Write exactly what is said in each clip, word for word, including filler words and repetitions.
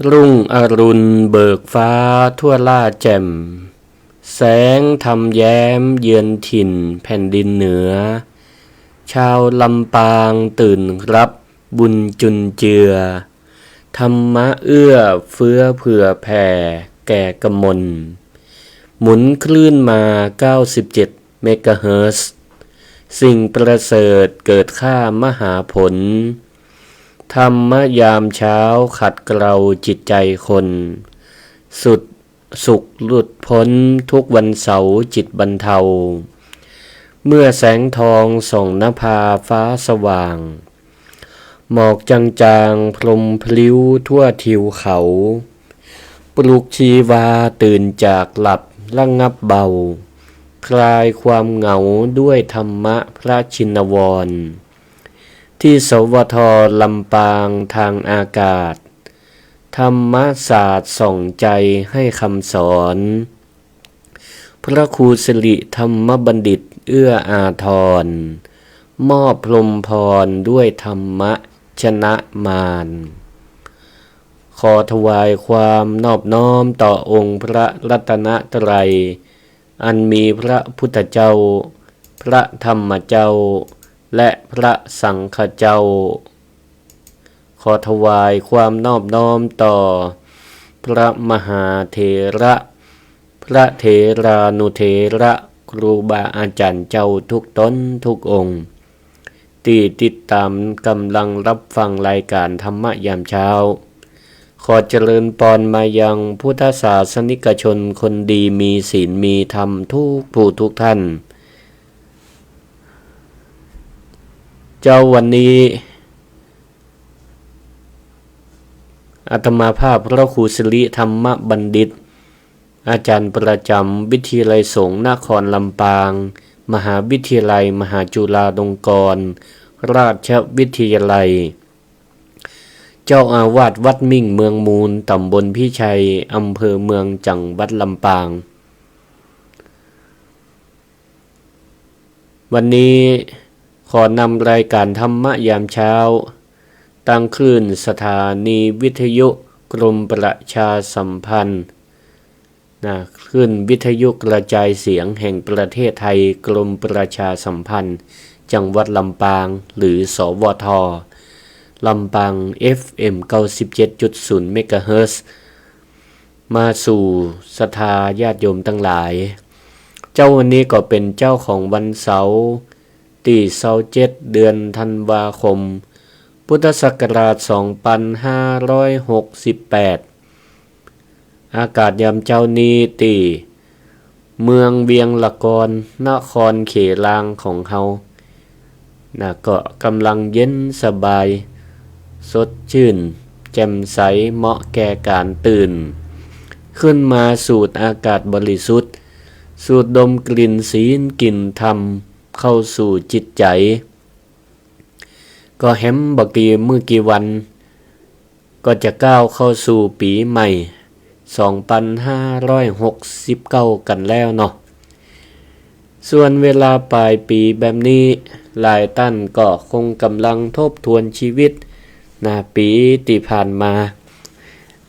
รุ่งอรุณเบิกฟ้าทั่วล่าแจ่ม แสงธรรมแย้มเยือนถิ่นแผ่นดินเหนือ ชาวลำปางตื่นรับบุญจุนเจือ ธรรมะเอื้อเฟื้อเผื่อแผ่แก่กมล หมุนคลื่นมา เก้าสิบเจ็ด เมกะเฮิรตซ์ สิ่งประเสริฐเกิดค่ามหาผล ธรรมะยามเช้าขัดเกลาจิตใจคน สุด สุขหลุดพ้นทุกวันเสาร์จิตบรรเทา เมื่อแสงทองส่องนภาฟ้าสว่าง หมอกจางๆพรมพลิ้วทั่วทิวเขา ปลุกชีวาตื่นจากหลับระงับเบา คลายความเหงาด้วยธรรมะพระชินวร ที่ สวท ลำปางทางอากาศ ธรรมศาสตร์ส่องใจให้คำสอน พระครูสิริธรรมบัณฑิตเอื้ออาทร มอบพรหมพรด้วยธรรมะชนะมาร ขอถวายความนอบน้อมต่อองค์พระรัตนตรัย อันมีพระพุทธเจ้า พระธรรมเจ้า และพระสังฆเจ้า ขอถวายความนอบน้อมต่อพระมหาเถระ พระเถรานุเถระ ครูบาอาจ๋ารย์เจ้าทุกต๋นทุกองค์ ตี้ติดต๋ามกำลังรับฟังรายก๋านธรรมะยามเช้า ขอเจริญปอนมายังพุทธศาสนิกชนคนดีมีศีลมีธรรมทุกผู้ทุกท่าน เจ้าวันนี้ อาตมาภาพพระครูสิริธรรมบัณฑิต อาจ๋ารย์ประจ๋ำวิทยาลัยสงฆ์นครลำปาง มหาวิทยาลัยมหาจุฬาลงกรณราชวิทยาลัย เจ้าอาวาสวัดมิ่งเมืองมูล ต๋ำบลพิชัย อำเภอเมือง จังหวัดลำปาง วันนี้ขอนำรายก๋านธรรมะยามเช้า ตางคลื่นสถานีวิทยุกรมประชาสัมพันธ์ นะ คลื่นวิทยุกระจายเสียงแห่งประเทศไทย กรมประชาสัมพันธ์ จังหวัดลำปาง หรือ สวท ลำปาง เอฟเอ็ม เก้าสิบเจ็ดจุดศูนย์ เมกะเฮิรตซ์ มาสู่ศรัทธาญาติโยมตังหลาย เจ้าวันนี้ก็เป๋นเจ๊าของวันเสาร์ ตี้ซาวเจ็ด เดือนธันวาคม พุทธศักราช สองปันห้าร้อยหกสิบแปด อากาศยามเจ๊านี้ตี้เมืองเวียงละกอน นครเขลางของเฮา นะ ก็กำลังเย็นสบาย สดชื่น แจ่มใส เหมาะแก่ก๋านตื่น ขึ้นมาสูดอากาศบริสุทธิ์ สูดดมกลิ่นศีลกลิ่นธรรมเข้าสู่จิตใจ๋ ก็แหมบ่กี่มื้อกี่วัน ก็จะก้าวเข้าสู่ปี๋ใหม่ สองปันห้าร้อยหกสิบเก้า กั๋นแล้วเนาะ ส่วนเวลาป๋ายปี๋แบบนี้ หลายต้านก็คงกำลังทบทวนชีวิต นะ ปี๋ตี้ผ่านมา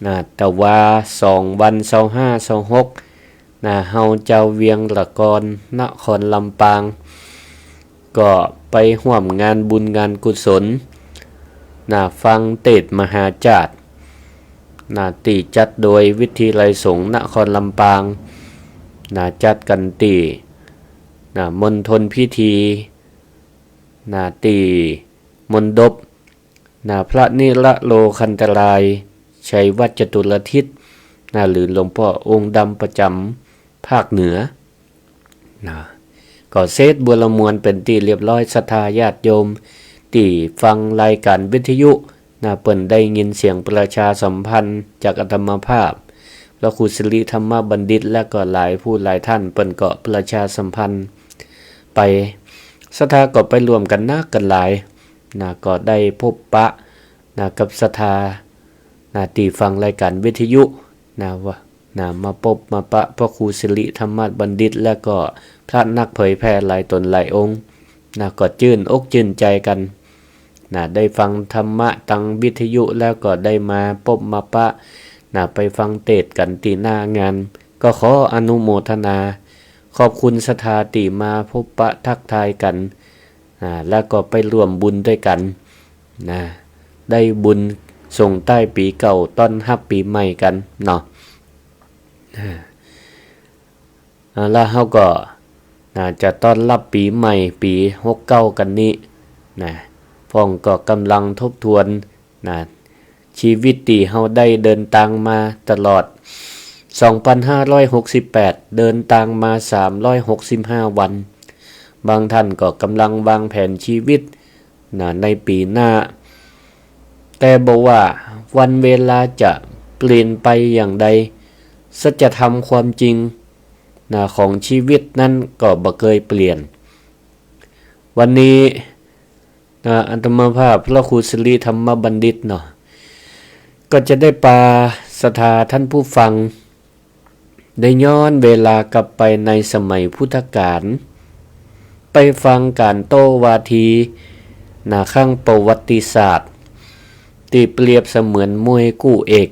นะ แต่ว่าสองวัน ซาวห้า ซาวหก นะ เฮาจาวเวียงละกอน นครลำปาง ก็ไปฮ่วมงานบุญงานกุศล นะ ฟังเตสน์มหาจาร์ นะ ตี้จัดโดยวิทยาลัยสงฆ์นครลำปาง นะ จัดกั๋นตี้ นะ มณฑลพิธี นะ ตี้มณฑป นะ พระนิรโลคันตราย ชัยวัฒน์จตุรทิศ นะ หรือหลวงป้อองค์ดำประจ๋ำภาคเหนือ นะ ก็เสร็จบัวละมวลเป๋นตี้เรียบร้อย ศรัทธาญาติโยมตี้ฟังรายก๋านวิทยุ นะ เปิ้นได้ยินเสียงประชาสัมพันธ์จากอาตมาภาพ พระครูสิริธรรมบัณฑิต และก็หลายผู้หลายต้าน เปิ้นก็ประชาสัมพันธ์ไป ศรัทธาก็ไปร่วมกั๋นนักกั๋นหลาย นะ ก็ได้พบปะ นะ กับศรัทธา นะ ตี้ฟังรายก๋านวิทยุ นะ ว่า นะ มาปบมาปะพระครูสิริธรรมบัณฑิต และก็พระนักเผยแผ่หลายต๋นหลายองค์ นะ ก็จื้นอกจื้นใจ๋กั๋น นะ ได้ฟังธรรมะตางวิทยุแล้วก็ได้มาปบมาปะ นะ ไปฟังเตสน์กั๋นตี้หน้างาน ก็ขออนุโมทนา ขอบคุณศรัทธาตี้มาพบปะทักทายกั๋น อ่า แล้วก็ไปร่วมบุญตวยกั๋น นะ ได้บุญส่งต้ายปี๋เก่า ต้อนฮับปี๋ใหม่กั๋นเนาะ อ่า อ่า แล้วเฮาก็ นะ จะต้อนฮับปี๋ใหม่ปี๋หกเก้ากั๋นนี้ นะ พ่องก็ก่ำลังทบทวน นะ ชีวิตตี้เฮาได้เดินตางมาตลอด สองปันห้าร้อยหกสิบแปด เดินตางมา สามร้อยหกสิบห้าวัน บางต้านก็ก่ำลังวางแผนชีวิต นะ ในปี๋หน้า แต่บ่ว่าวันเวลาจะเปลี่ยนไปอย่างใด สัจธรรมความจริง นะ ของชีวิตนั้นก็บ่เกยเปลี่ยน วันนี้ นะ อาตมาภาพพระครูสิริธรรมบัณฑิตเนาะ ก็จะได้ปาศรัทธาต้านผู้ฟัง ได้ย้อนเวลากลับไปในสมัยพุทธกาล ไปฟังก๋านโต้วาที นะ ครั้งประวัติศาสตร์ ตี้เปรียบเสมือนมวยกู้เอก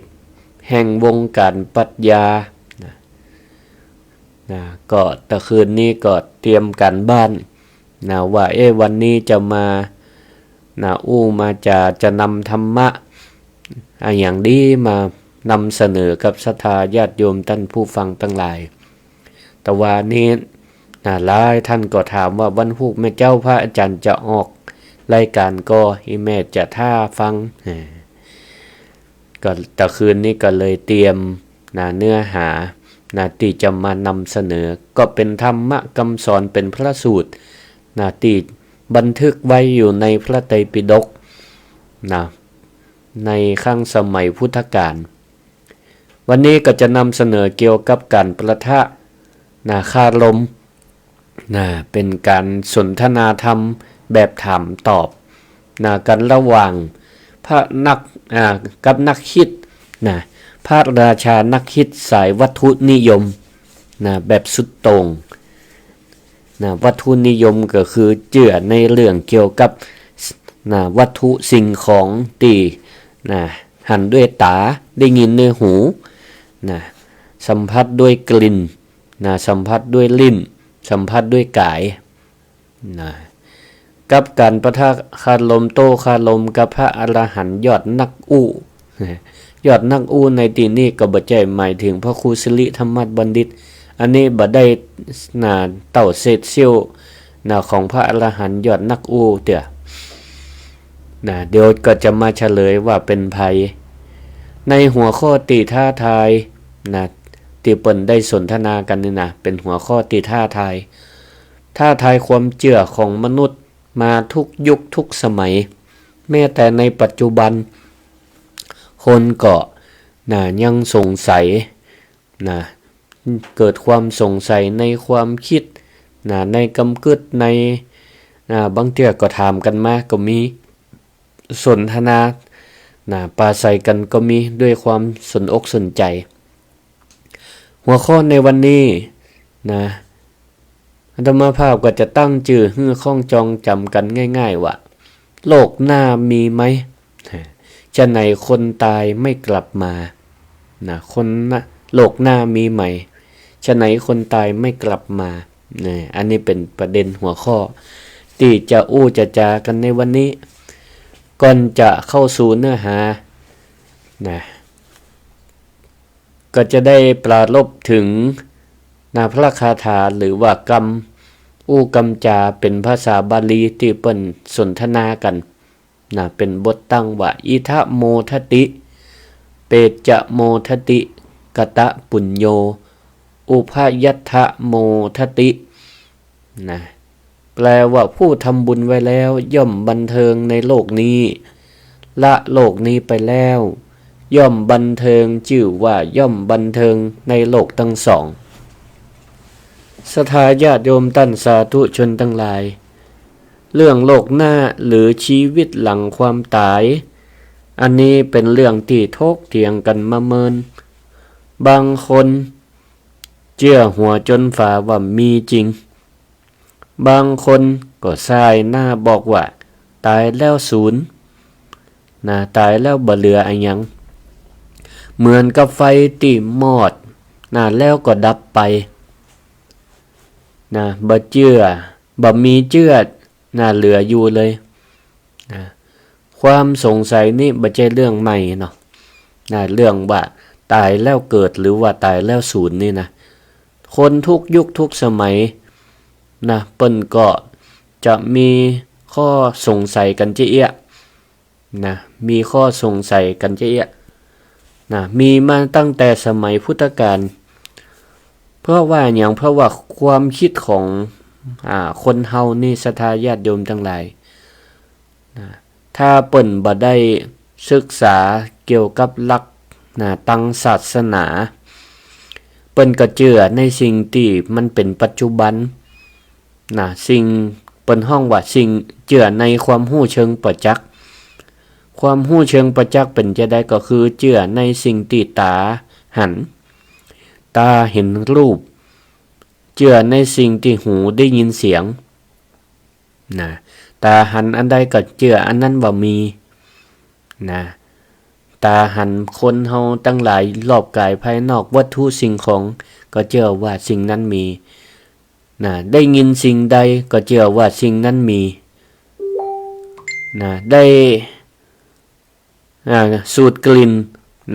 แห่งวงก๋านปรัชญา นะ นะ ก็ตะคืนนี้ก็เตรียมก๋านบ้าน นะ ว่า เอ๊ะ วันนี้จะมา นะ อู้มาจ๋า จะนำธรรมะ อะหยังดีมานำเสนอกับศรัทธาญาติโยมต้านผู้ฟังตังหลาย แต่ว่านี้ นะ หลายต้านก็ถามว่าวันฮูกแม่เจ๊าพระอาจ๋ารย์จะออกรายก๋านก่อ อีแม่จะถ้าฟัง เออ ก็ตะคืนนี้ก็เลยเตรียม นะ เนื้อหา นะ ตี้จะมานำเสนอ ก็เป๋นธรรมะกำสอน เป๋นพระสูตร นะ ตี้บันทึกไว้อยู่ในพระไตรปิฎก นะ ในครั้งสมัยพุทธกาล วันนี้ก็จะนำเสนอเกี่ยวกับก๋านปะทะ นะ คารม นะ เป๋นก๋านสนทนาธรรมแบบถามตอบ นะ กั๋นระหว่างพระนัก อ่า กับนักคิด นะ พระราชานักคิดสายวัตถุนิยม นะ แบบสุดโต่ง นะ วัตถุนิยมก็คือเจื้อในเรื่องเกี่ยวกับ นะ วัตถุสิ่งของตี้ นะ หันด้วยต๋า ได้ยินด้วยหู นะ สัมผัสด้วยกลิ่น นะ สัมผัสด้วยลิ้น สัมผัสด้วยก๋าย นะ กับก๋านปะทะคารม โต้คารมกับพระอรหันต์ยอดนักอู้ ยอดนักอู้ในตี้นี้ก็บ่ใจ้หมายเถิงพระครูสิริธรรมบัณฑิต อันนี้บ่ได้ นะ เต้าเศษเสี้ยว นะ ของพระอรหันต์ยอดนักอู้เตื้อ นะ เดี๋ยวก็จะมาเฉลยว่าเป๋นใผ ในหัวข้อตี้ท้าทาย นะ ตี้เปิ้นได้สนทนากั๋นนี่นะ เป๋นหัวข้อตี้ท้าทาย ท้าทายความเจื้อของมนุษย์มาทุกยุคทุกสมัย แม้แต่ในปัจจุบัน คนก็ นะ ยังสงสัย นะ เกิดความสงสัยในความคิด นะ ในกำกึ๊ด ใน นะ บางเตื้อก็ถามกั๋นมาก็มี สนทนา นะ ปราศรัยกั๋นก็มี ด้วยความสนอกสนใจ๋ หัวข้อในวันนี้ นะ อาตมาภาพก็จะตั้งจื้อหื้อคล้องจองจ๋ำกั๋นง่ายๆ ว่า โลกหน้ามีไหม ฉะไหนคนตายไม่กลับมา นะ คนนะ โลกหน้ามีไหม ฉะไหนคนตายไม่กลับมา นะ อันนี้เป๋นประเด็นหัวข้อ ตี้จะอู้จะจ๋ากั๋นในวันนี้ ก่อนจะเข้าสู่เนื้อหา นะ ก็จะได้ปรารภเถิง นะ พระคาถาหรือว่ากำอู้กำจ๋าเป๋นภาษาบาลีตี้เปิ้นสนทนากั๋น นะ เป๋นบทตั้งว่า อิทะโมทะติ เปจจะโมทะติ กะตะปุญโญ อุพยัตถะโมทะติ นะ แปลว่าผู้ทำบุญไว้แล้วย่อมบันเทิงในโลกนี้ ละโลกนี้ไปแล้วย่อมบันเทิง จื้อว่าย่อมบันเทิงในโลกตังสอง ศรัทธาญาติโยมต้านสาธุชนตังหลาย เรื่องโลกหน้าหรือชีวิตหลังความต๋าย อันนี้เป๋นเรื่องตี้ถกเถียงกั๋นมาเมิน บางคนเจื้อหัวจ๋นฝาว่ามีจริง บางคนก็ส่ายหน้าบอกว่าต๋ายแล้วสูญ นะ ต๋ายแล้วบ่เหลืออะหยัง เหมือนกับไฟตี้มอด นะ แล้วก็ดับไป นะ บ่เจื้อ บ่มีเจื้อ นะ เหลืออยู่เลย นะ ความสงสัยนี้บ่ใจ้เรื่องใหม่เนาะ นะ เรื่องว่าต๋ายแล้วเกิดหรือว่าต๋ายแล้วสูญนี่นะ คนทุกยุคทุกสมัย นะ เปิ้นก็จะมีข้อสงสัยกั๋นเจ๊ยะ นะ มีข้อสงสัยกั๋นเจ๊ยะ นะ มีมาตั้งแต่สมัยพุทธกาล เพราะว่าหยัง เพราะว่าความคิดของ อ่า คนเฮานี่ ศรัทธาญาติโยมตังหลาย นะ ถ้าเปิ้นบ่ได้ศึกษาเกี่ยวกับหลัก นะ ตางศาสนา เปิ้นก็เจื้อในสิ่งตี้มันเป๋นปัจจุบัน นะ สิ่ง เปิ้นฮ้องว่าสิ่ง เจื้อในความฮู้เชิงประจักษ์ ความฮู้เชิงประจักษ์เป๋นจาใด ก็คือเจื้อในสิ่งตี้ต๋าหัน ต๋าหันรูป เจื้อในสิ่งตี้หูได้ยินเสียง นะ ต๋าหันอันใดก็เจื้ออันนั้นว่ามี นะ ต๋าหันคนเฮาตังหลายรอบก๋ายภายนอก วัตถุสิ่งของ ก็เจื้อว่าสิ่งนั้นมี นะ ได้ยินสิ่งใดก็เจื้อว่าสิ่งนั้นมี นะ ได้ อ่า สูดกลิ่น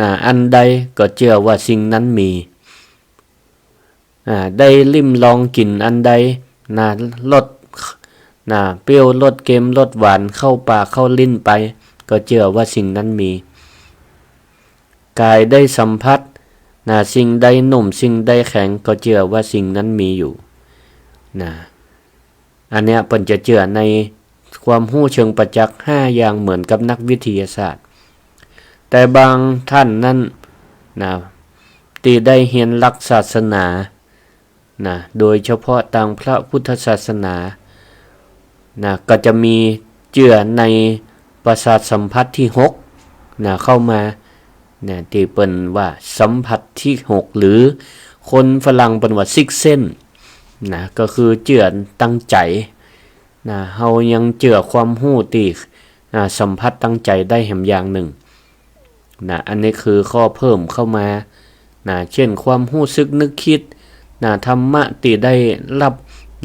นะ อันใดก็เจื้อว่าสิ่งนั้นมี อ่า ได้ลิ้มลองกลิ่นอันใด นะ รส นะ เปรี้ยว รสเค็ม รสหวาน เข้าปากเข้าลิ้นไป ก็เจื้อว่าสิ่งนั้นมี ก๋ายได้สัมผัส นะ สิ่งใดนุ่ม สิ่งใดแข็ง ก็เจื้อว่าสิ่งนั้นมีอยู่ นะ อันเนี้ยเปิ้นจะเจื้อในความฮู้เชิงประจักษ์ห้าอย่างเหมือนกับนักวิทยาศาสตร์ แต่บางท่านนั้น นะ ตี้ได้เฮียนหลักศาสนา นะ โดยเฉพาะตางพระพุทธศาสนา นะ ก็จะมีเจื้อในประสาทสัมผัสที่หก นะ เข้ามา นะ ตี้เปิ้นว่าสัมผัสที่หก หรือคนฝรั่งเปิ้นว่า sixth sense นะ ก็คือเจื้อตางใจ๋ นะ เฮายังเจื้อความฮู้ตี้ อ่า สัมผัสตางใจ๋ได้แหมอย่างนึ่ง นะ อันนี้คือข้อเพิ่มเข้ามา นะ เช่น ความฮู้สึกนึกคิด นะ ธรรมะตี้ได้ฮับ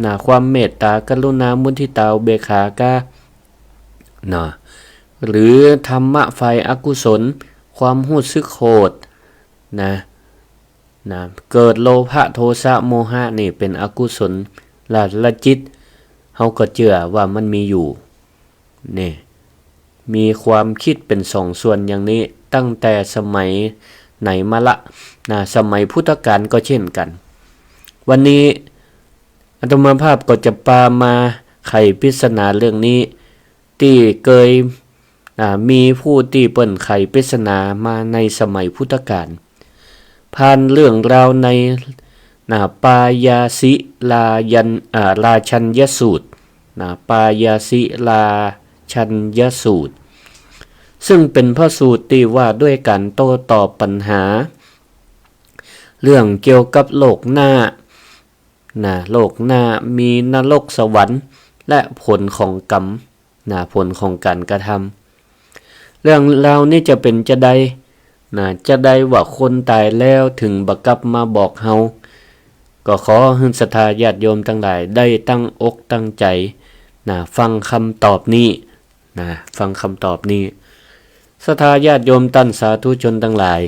นะ ความเมตตา กรุณา มุทิตา อุเบกขาก้า นะ หรือธรรมะฝ่ายอกุศล ความฮู้สึกโขด นะ นะ เกิดโลภะ โทสะ โมหะ นี่เป๋นอกุศลละจิต เฮาก็เจื้อว่ามันมีอยู่ นี่ มีความคิดเป๋นสองส่วนอย่างนี้ ตั้งแต่สมัยไหนมาละ นะ สมัยพุทธกาลก็เช่นกั๋น วันนี้อาตมาภาพก็จะปามาไขปริศนาเรื่องนี้ ตี้เกย อ่า มีผู้ตี้เปิ้นไขปริศนามาในสมัยพุทธกาล ผ่านเรื่องราวใน นะ ปายาสิลายัน อ่า ราชัญญสูตร นะ ปายาสิราชัญญสูตร ซึ่งเป๋นพระสูตรตี้ว่าด้วยก๋านโต้ตอบปัญหา เรื่องเกี่ยวกับโลกหน้า นะ โลกหน้ามีนรกสวรรค์ และผลของกรรม นะ ผลของก๋านกระทำ เรื่องราวนี้จะเป๋นจาใด นะ จาใดว่าคนต๋ายแล้วเถิงบ่กลับมาบอกเฮา ก็ขอหื้อศรัทธาญาติโยมตังหลายได้ตั้งอกตั้งใจ๋ นะ ฟังกำตอบนี้ นะ ฟังกำตอบนี้ ศรัทธาญาติโยมต้านสาธุชนตังหลาย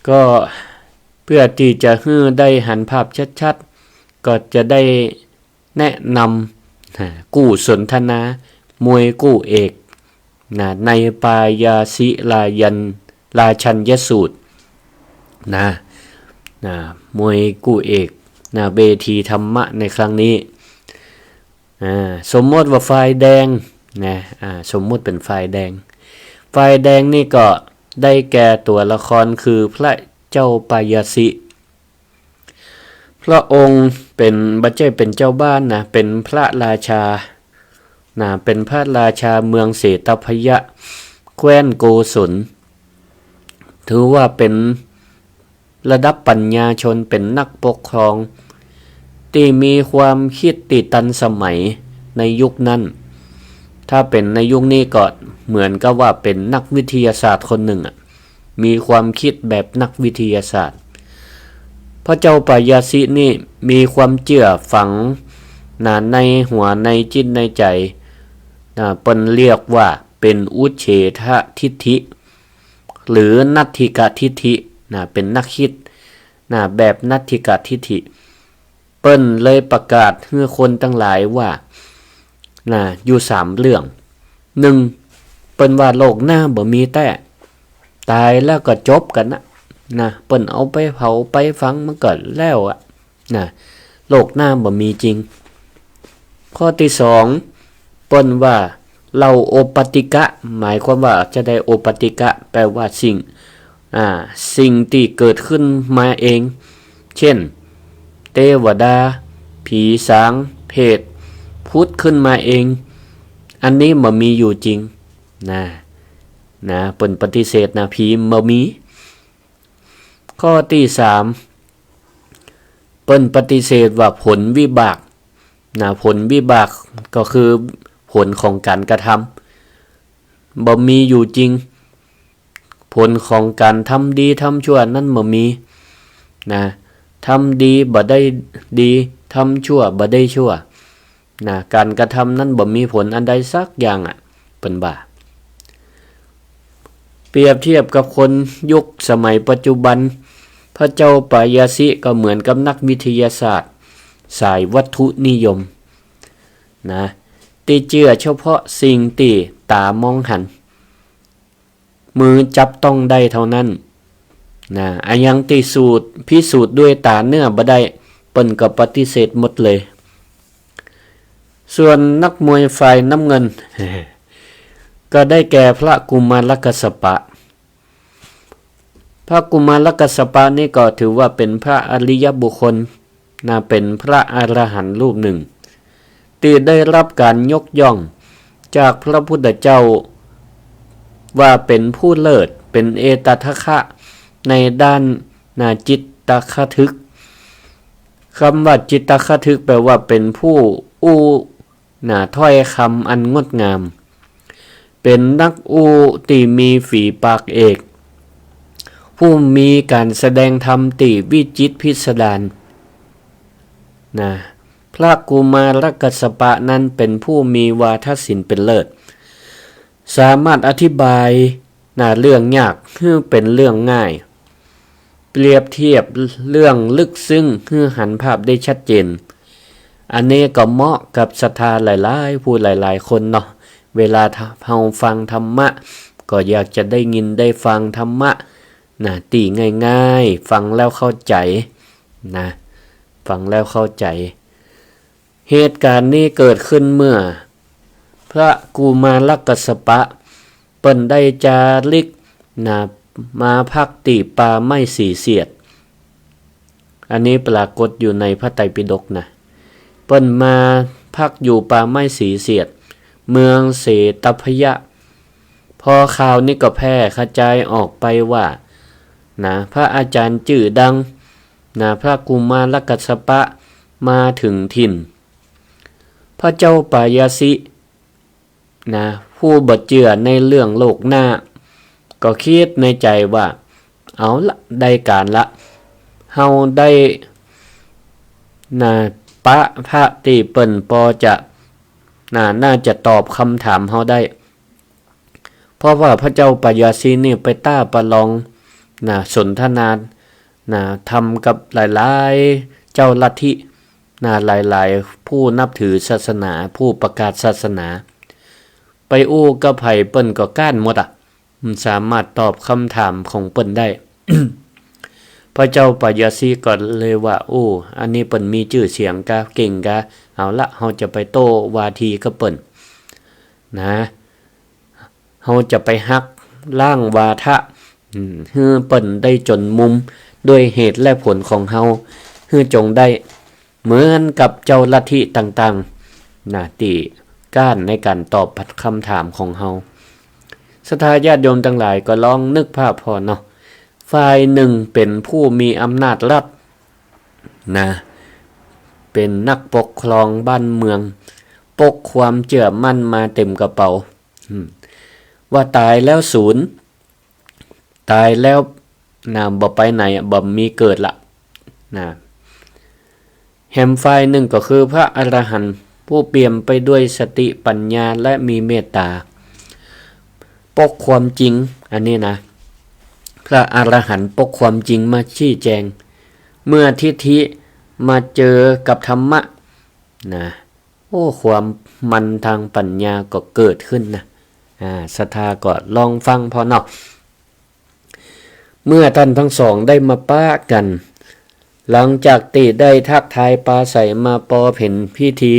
ก็เปื้อตี้จะหื้อได้หันภาพชัดๆ ก็จะได้แนะนำ นะ กู้สนทนา มวยกู้เอก นะ ในปายาสิลายัน ราชัญญสูตร นะ นะ มวยกู้เอก นะ เวทีธรรมะในครั้งนี้ อ่า สมมติว่าฝ่ายแดง นะ อ่า สมมติเป๋นฝ่ายแดง ฝ่ายแดงนี่ก็ได้แก่ตั๋วละครคือพระเจ้าปายาสิ พระองค์เป๋น บ่ใจ้เป๋นเจ้าบ้านนะ เป๋นพระราชา นะ เป๋นพระราชาเมืองเสตพยะ แคว้นโกศล ถือว่าเป๋นระดับปัญญาชน เป๋นนักปกครอง ตี้มีความคิดตี้ตันสมัยในยุคนั้น ถ้าเป๋นในยุคนี้ก็เหมือนกับว่าเป๋นนักวิทยาศาสตร์คนนึ่งอะ มีความกึ๊ดแบบนักวิทยาศาสตร์ พระเจ้าปายาสินี่มีความเจื้อฝัง นะ ในหัวในจิตในใจ๋ นะ เปิ้นเรียกว่าเป๋นอุจเฉททิฏฐิ หรือนัตถิกทิฏฐิ นะ เป๋นนักกึ๊ด นะ แบบนัตถิกทิฏฐิ เปิ้นเลยประกาศหื้อคนตังหลายว่า นะ อยู่สามเรื่อง นึ่ง เปิ้นว่าโลกหน้าบ่มีแต๊ ต๋ายแล้วก็จบกั๋นนะ นะ เปิ้นเอาไปเผาไปฝังมันก็แล้วอะ นะ โลกหน้าบ่มีจริง ข้อตี้สอง เปิ้นว่า เหล่าโอปัตติกะ หมายความว่าจะได้โอปัตติกะ แปลว่าสิ่ง อ่า สิ่งตี้เกิดขึ้นมาเอง เจ้น เตวดา ผีสาง เปรต ผุดขึ้นมาเอง อันนี้บ่มีอยู่จริง นะ นะ เปิ้นปฏิเสธนะ ผีบ่มี ข้อตี้สาม เปิ้นปฏิเสธว่าผลวิบาก นะ ผลวิบากก็คือผลของก๋านกระทำ บ่มีอยู่จริง ผลของก๋านทำดีทำชั่วนั้นบ่มี นะ ทำดีบ่ได้ดี ทำชั่วบ่ได้ชั่ว นะ ก๋านกระทำนั้นบ่มีผลอันใดสักอย่างอะ เปิ้นว่า เปรียบเทียบกับคนยุคสมัยปัจจุบัน พระเจ้าปายาสิก็เหมือนกับนักวิทยาศาสตร์สายวัตถุนิยม นะ ตี้เจื้อเฉพาะสิ่งตี้ต๋ามองหัน มือจับต้องได้เท่านั้น นะ อะหยังตี้สูจน์ พิสูจน์ด้วยต๋าเนื้อบ่ได้ เปิ้นก็ปฏิเสธหมดเลย ส่วนนักมวยฝ่ายน้ำเงิน ก็ได้แก่พระกุมารกัสสปะ พระกุมารกัสสปะนี่ก็ถือว่าเป๋นพระอริยบุคคล นะ เป๋นพระอรหันต์รูปนึ่ง ตี้ได้ฮับก๋านยกย่องจากพระพุทธเจ้าว่าเป๋นผู้เลิศ เป๋นเอตทัคคะในด้าน นะ จิตตคถึก กำว่าจิตตคถึกแปลว่าเป๋นผู้อู้ นะ ถ้อยกำอันงดงาม เป๋นนักอู้ตี้มีฝีปากเอก ผู้มีก๋านแสดงธรรมตี้วิจิตรพิสดาร นะ พระกุมารกัสสปะนั้นเป๋นผู้มีวาทศิลป์เป๋นเลิศ สามารถอธิบาย นะ เรื่องยากหื้อเป๋นเรื่องง่าย เปรียบเทียบเรื่องลึกซึ้งหื้อหันภาพได้ชัดเจน อันนี้ก็เหมาะกับศรัทธาหลายๆ ผู้หลายๆ คนเนาะ เวลาเฮาฟังธรรมะ ก็อยากจะได้ยินได้ฟังธรรมะ นะ ตี้ง่ายๆ ฟังแล้วเข้าใจ๋ นะ ฟังแล้วเข้าใจ๋ เหตุก๋ารณ์นี้เกิดขึ้นเมื่อพระกุมารกัสสปะเปิ้นได้จาริกนะ มาพักตี้ป่าไม้สีเสียด อันนี้ปรากฏอยู่ในพระไตรปิฎกนะ เปิ้นมาพักอยู่ป่าไม้สีเสียด เมืองเสตพยะ พอข่าวนี้ก็แพร่ขจายออกไปว่า นะ พระอาจารย์จื้อดัง นะ พระกุมารกัสสปะมาเถิงถิ่น พระเจ้าปายาสิ นะ ผู้บ่เจื้อในเรื่องโลกหน้า ก็กึ๊ดในใจ๋ว่า เอาละ ได้ก๋านละ เฮาได้ นะ ปะพระตี้เปิ้นปอจะ นะ น่าจะตอบกำถามเฮาได้ เพราะว่าพระเจ้าปายาสินี่ไปต้าประลอง นะ สนทนา นะ ธรรมกับหลายๆ เจ้าลัทธิ นะ หลายๆ ผู้นับถือศาสนา ผู้ประกาศศาสนา ไปอู้กับใผเปิ้นก็ก๊านหมดอะ บ่สามารถตอบกำถามของเปิ้นได้ พระเจ้าปายาสิก็เลยว่า โอ้ อันนี้เปิ้นมีจื้อเสียงกา เก่งกา เอาละ เฮาจะไปโต้วาทีกับเปิ้น นะ เฮาจะไปหักล้างวาทะ อืม หื้อเปิ้นได้จ๋นมุม ด้วยเหตุและผลของเฮา หื้อจ๋งได้ เหมือนกับเจ้าลัทธิต่างๆ นะ ตี้ก๊านในก๋านตอบกำถามของเฮา ศรัทธาญาติโยมตังหลายก็ลองนึกภาพผ่อเนาะ ฝ่ายนึ่งเป๋นผู้มีอำนาจรัฐ นะ เป๋นนักปกครองบ้านเมือง ปกความเจื้อมั่นมาเต๋มกระเป๋า อืม ว่าต๋ายแล้วสูญ ต๋ายแล้ว นะ บ่ไปไหนอะ บ่มีเกิดละ นะ แหมฝ่ายนึ่งก็คือพระอรหันต์ผู้เปี่ยมไปด้วยสติปัญญาและมีเมตต๋า ปกความจริง อันนี้นะ พระอรหันต์ปกความจริงมาชี้แจง เมื่อทิฏฐิมาเจอกับธรรมะ นะ โอ้ ความมันตางปั๋ญญาก็เกิดขึ้นนะ อ่า ศรัทธาก็ลองฟังผ่อเนาะ เมื่อต้านตังสองได้มาปะกั๋น หลังจากตี้ได้ทักทายปราศรัยมาปอเป๋นพิธี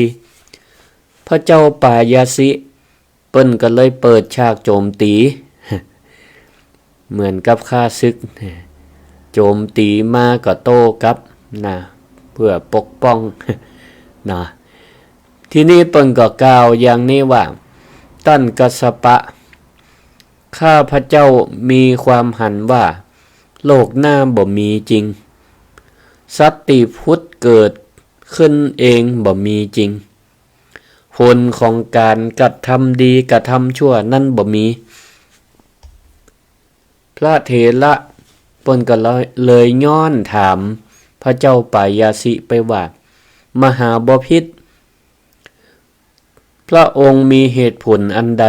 พระเจ้าปายาสิ เปิ้นก็เลยเปิดฉากโจมตี๋ เหมือนกับข้าศึก โจมตี๋มาก็โต้กลับนะ เปื้อปกป้องนะ ทีนี้เปิ้นก็กล่าวอย่างนี้ว่า ต้านกัสสปะ ข้าพเจ้ามีความหันว่า โลกหน้าบ่มีจริง สัตว์ตี้ผุดเกิดขึ้นเองบ่มีจริง ผลของก๋านกระทำดีกระทำชั่วนั้นบ่มี พระเถระเปิ้นก็เลย เลยย้อนถามพระเจ้าปายาสิไปว่า มหาบพิตร พระองค์มีเหตุผลอันใด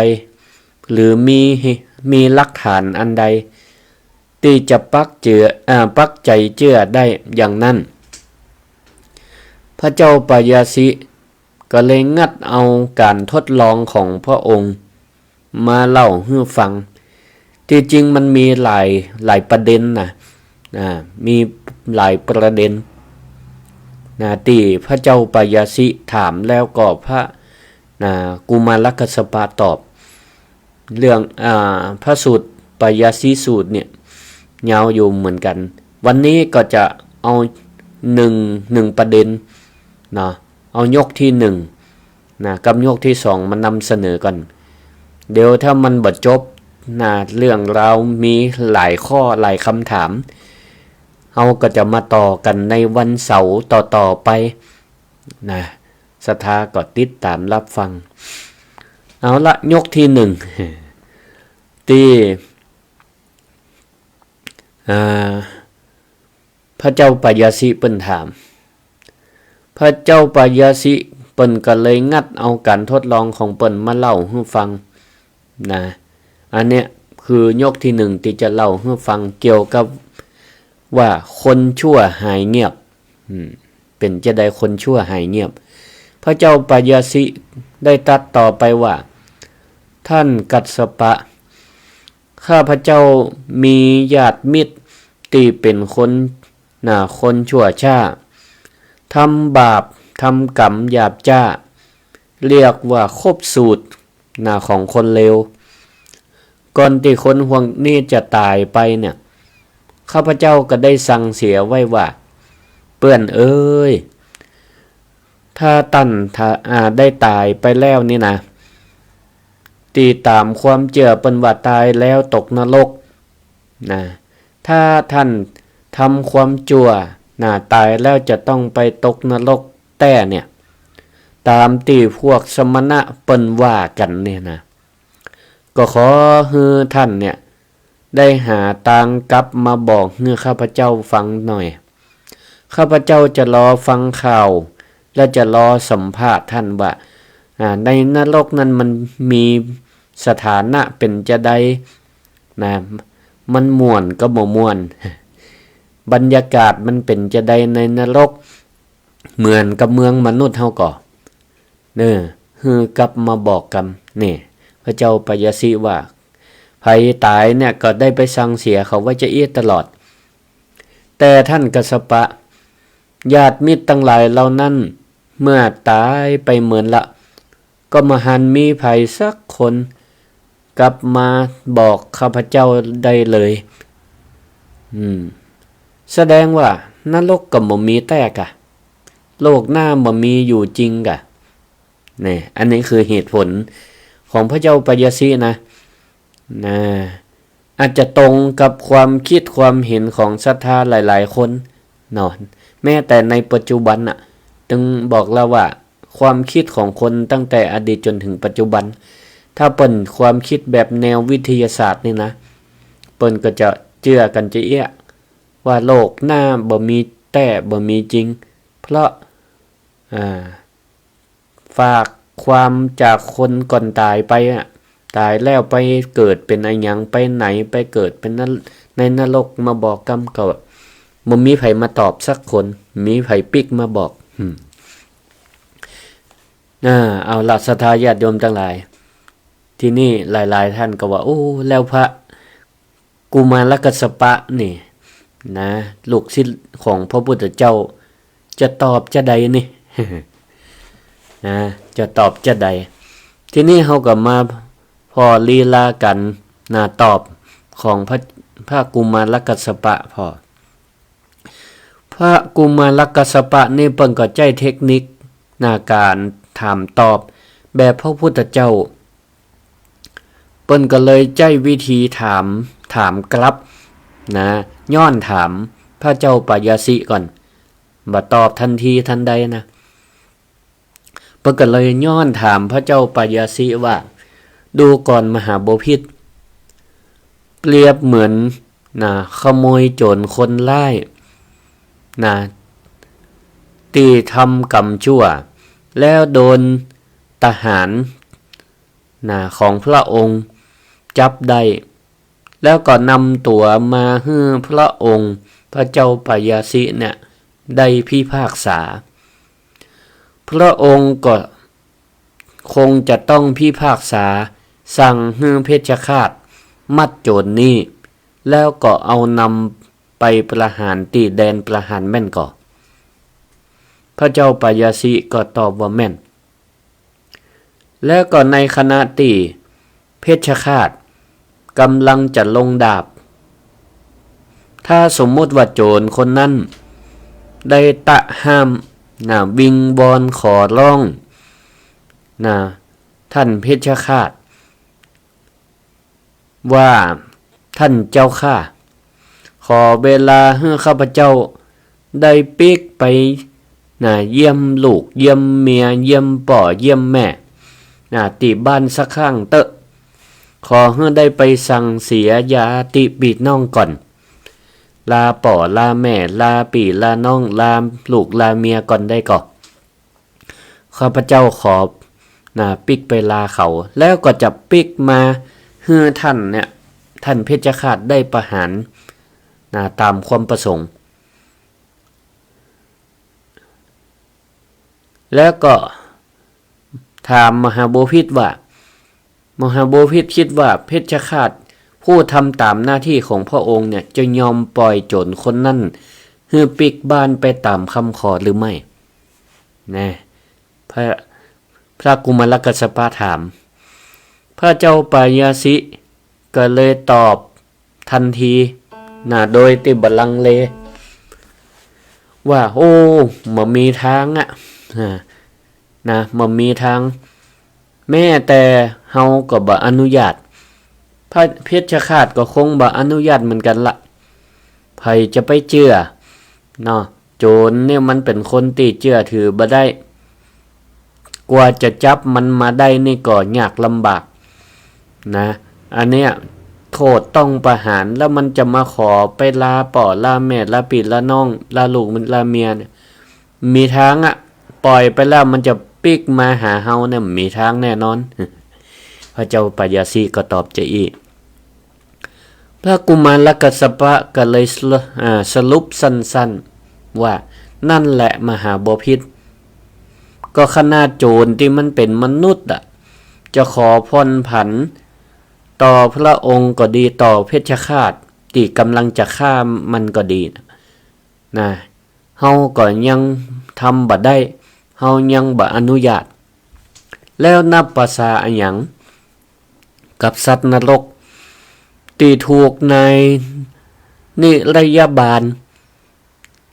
หรือมี มีหลักฐานอันใด ตี้จะปักเจื้อ อ่า ปักใจ๋เจื้อได้อย่างนั้น พระเจ้าปายาสิ ก็เลยงัดเอาก๋านทดลองของพระองค์มาเล่าหื้อฟัง ตี้จริงมันมีหลาย หลายประเด็นนะ อ่า มีหลายประเด็นนะ ตี้พระเจ้าปายาสิถามแล้วก็พระ นะ กุมารกัสสปะตอบ เรื่อง อ่า พระสูตรปายาสิสูตรเนี่ย ยาวอยู่เหมือนกั๋น วันนี้ก็จะเอานึ่ง นึ่งประเด็นนะ เอายกตี้นึ่งนะ กับยกตี้สองมานำเสนอก่อน เดี๋ยวถ้ามันบ่จบนะ เรื่องราวมีหลายข้อหลายกำถาม เฮาก็จะมาต่อกั๋นในวันเสาร์ต่อๆ ไปนะ ศรัทธาก็ติดต๋ามฮับฟัง เอาละ ยกตี้นึ่ง ตี้ อ่า พระเจ้าปายาสิเปิ้นถาม พระเจ้าปายาสิเปิ้นก็เลยงัดเอาก๋านทดลองของเปิ้นมาเล่าหื้อฟังนะ อันเนี้ยคือยกตี้นึ่งตี้จะเล่าหื้อฟังเกี่ยวกับว่าคนชั่วหายเงียบ อืม เป๋นจาใดคนชั่วหายเงียบ พระเจ้าปายาสิได้ตรัสต่อไปว่า ท่านกัสสปะ ข้าพเจ้ามีญาติมิตรตี้เป๋นคน นะ คนชั่วช้า ทำบาป ทำกรรมหยาบจ๊า เรียกว่าครบสูตร นะ ของคนเลว ก่อนตี้คนพวกนี้จะต๋ายไปเนี่ย ข้าพเจ้าก็ได้สั่งเสียไว้ว่า เปื้อนเอ๋ย ถ้าต้าน ถ้า อ่า ได้ต๋ายไปแล้วนี่นะ ตี้ต๋ามความเจื้อเปิ้นว่าต๋ายแล้วตกนรก นะ ถ้าต้านทำความจั่วนะ ต๋ายแล้วจะต้องไปตกนรกแต๊เนี่ย ต๋ามตี้พวกสมณะเปิ้นว่ากั๋นเนี่ยนะ ก็ขอหื้อต้านเนี่ย ได้หาตางกลับมาบอกหื้อข้าพเจ้าฟังหน่อย ข้าพเจ้าจะรอฟังข่าว และจะรอสัมภาษณ์ต้านว่า อ่า ในนรกนั้นมันมีสถานะเป๋นจาใด นะ มันม่วนก็บ่ม่วน บรรยากาศมันเป๋นจาใดในนรก เหมือนกับเมืองมนุษย์เฮาก่อ เน่อ หื้อกลับมาบอกกำ นี่ พระเจ้าปายาสิว่า ใผต๋ายเนี่ยก็ได้ไปสั่งเสียเขาไว้จาอี้ตลอด แต่ต้านกัสสปะ ญาติมิตรตังหลายเหล่านั้น เมื่อต๋ายไปเมินละ ก็บ่หันมีใผสักคน กลับมาบอกข้าพเจ้าได้เลย อืม แสดงว่านรกก็บ่มีแต๊ก่ะ โลกหน้าบ่มีอยู่จริงก่ะ นี่ อันนี้คือเหตุผลของพระเจ้าปายาสินะ นะ อาจจะตรงกับความคิดความเห็นของศรัทธาหลายๆ คนเนาะ แม้แต่ในปัจจุบันน่ะ ตึงบอกแล้วว่า ความกึ๊ดของคนตั้งแต่อดีตจ๋นเถิงปัจจุบัน ถ้าเปิ้นความกึ๊ดแบบแนววิทยาศาสตร์นี่นะ เปิ้นก็จะเจื้อกั๋นจาอี้ ว่าโลกหน้าบ่มีแต๊ บ่มีจริง เพราะ อ่า ฝากความจากคนก่อนต๋ายไปอะ ต๋ายแล้วไปเกิดเป๋นอะหยัง ไปไหน ไปเกิดเป๋นนร- ในนรกมาบอกกำ ก็บ่มีใผมาตอบสักคน มีใผปิ๊กมาบอก อืม อ่า เอาละ ศรัทธาญาติโยมตังหลาย ทีนี้หลายๆ ต้านก็ว่า โอ้ แล้วพระ กุมารกัสสปะนี่นะ ลูกศิษย์ของพระพุทธเจ้า จะตอบจาใดนี่ นะ จะตอบจาใด ทีนี้เฮาก็มาผ่อลีลากั๋นนะ ตอบของพระ พระกุมารกัสสปะผ่อ พระกุมารกัสสปะนี่เปิ้นก็ใจ๊เทคนิคนะ ก๋านถามตอบแบบพระพุทธเจ้า เปิ้นก็เลยใจ๊วิธีถาม ถามกลับนะ ย้อนถามพระเจ้าปายาสิก่อน บ่ตอบตันทีตันใดนะ เปิ้นก็เลยย้อนถามพระเจ้าปายาสิว่า ดูก่อนมหาบพิตร เปรียบเหมือนนะ ขโมยโจ๋รคนร้ายนะ ตี้ทำกรรมชั่ว แล้วโดนทหาร นะ ของพระองค์จับได้ แล้วก็นำตั๋วมาหื้อพระองค์พระเจ้าปายาสิเนี่ยได้พิพากษา พระองค์ก็คงจะต้องพิพากษาสั่งหื้อเพชฌฆาตมัดโจ๋รนี้ แล้วก็เอานำไปประหารตี้แดนประหารแม่นก่อ พระเจ้าปายาสิก็ตอบว่าแม่น แล้วก็ในขณะตี้เพชฌฆาตก๋ำลังจะลงดาบ ถ้าสมมุติว่าโจ๋รคนนั้นได้ตะห้ามนะ วิงวอนขอร้องนะ ท่านเพชฌฆาต ว่า ท่านเจ้าข้า ขอเวลาหื้อข้าพเจ้าได้ปิ๊กไปนะ เยี่ยมลูกเยี่ยมเมีย เยี่ยมป้อเยี่ยมแม่นะ ตี้บ้านสักครั้งเต๊อะ ขอหื้อได้ไปสั่งเสียญาติปี้น้องก่อน ลาป้อลาแม่ ลาปี้ลาน้อง ลาลูกลาเมียก่อนได้ก่อ ข้าพเจ้าขอนะ ปิ๊กไปลาเขา แล้วก็จะปิ๊กมาหื้อท่านเนี่ย ท่านเพชฌฆาตได้ประหารนะ ต๋ามความประสงค์ แล้วก็ถามมหาบพิตรว่า มหาบพิตรกึ๊ดว่าเพชฌฆาตผู้ทำต๋ามหน้าตี้ของพระองค์เนี่ย จะยอมป่อยโจ๋รคนนั้นหื้อปิ๊กบ้านไปต๋ามกำขอหรือไม่ นะ พระ พระกุมารกัสสปะถาม พระเจ้าปายาสิก็เลยตอบตันทีนะ โดยตี้บ่ลังเล ว่า โอ้ บ่มีตางอะ อ่า นะ บ่มีตาง แม้แต่เฮาก็บ่อนุญาต พระเพชฌฆาตก็คงบ่อนุญาตเหมือนกั๋นละ ใผจะไปเจื้อเนาะ โจ๋รเนี่ยมันเป๋นคนตี้เจื้อถือบ่ได้ กว่าจะจับมันมาได้นี่ก็ยากลำบากนะ อันเนี้ยโทษต้องประหาร แล้วมันจะมาขอไปลาป้อลาแม่ ลาปี้ลาน้อง ลาลูกลาเมียเนี่ย มีตางอะ ป่อยไปแล้วมันจะปิ๊กมาหาเฮาเนี่ย มีตางแน่นอน พระเจ้าปายาสิก็ตอบจาอี้ พระกุมารกัสสปะก็เลยสรุ- อ่า สรุปสั้นๆ ว่า นั่นแหละมหาบพิตร ก็ขนาดโจ๋รตี้มันเป๋นมนุษย์อะ จะขอผ่อนผันต่อพระองค์ก็ดี ต่อเพชฌฆาตตี้ก๋ำลังจะฆ่ามันก็ดีนะ นะ เฮาก็ยังทำบ่ได้ เฮายังบ่อนุญาต แล้วนับประสาอะหยังกับสัตว์นรกตี้ถูกนายนิรยาบาล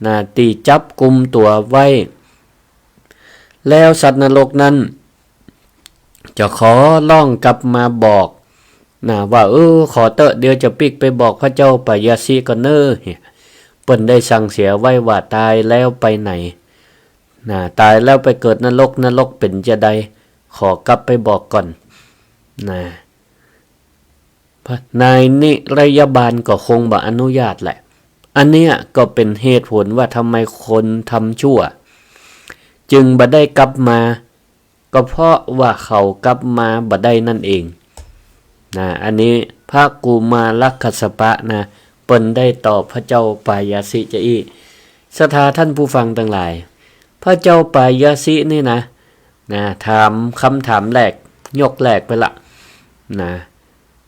นะ ตี้จับกุมตั๋วไว้ แล้วสัตว์นรกนั้น จะขอร้องกลับมาบอกนะ ว่า เออ ขอเต๊อะ เดี๋ยวจะปิ๊กไปบอกพระเจ้าปายาสิก่อนเน่อ เปิ้นได้สั่งเสียไว้ว่าต๋ายแล้วไปไหน นะ ต๋ายแล้วไปเกิดนรก นรกเป๋นจาใด ขอกลับไปบอกก่อน นะ นายนิรยบาลก็คงบ่อนุญาตแหละ อันเนี้ยก็เป๋นเหตุผลว่าทำไมคนทำชั่ว จึงบ่ได้กลับมา ก็เพราะว่าเขากลับมาบ่ได้นั่นเอง นะ อันนี้พระกุมารกัสสปะนะ เปิ้นได้ตอบพระเจ้าปายาสิจาอี้ ศรัทธาท่านผู้ฟังตังหลาย พระเจ้าปายาสินี่นะ นะ ถามกำถามแรก ยกแรกไปละ นะ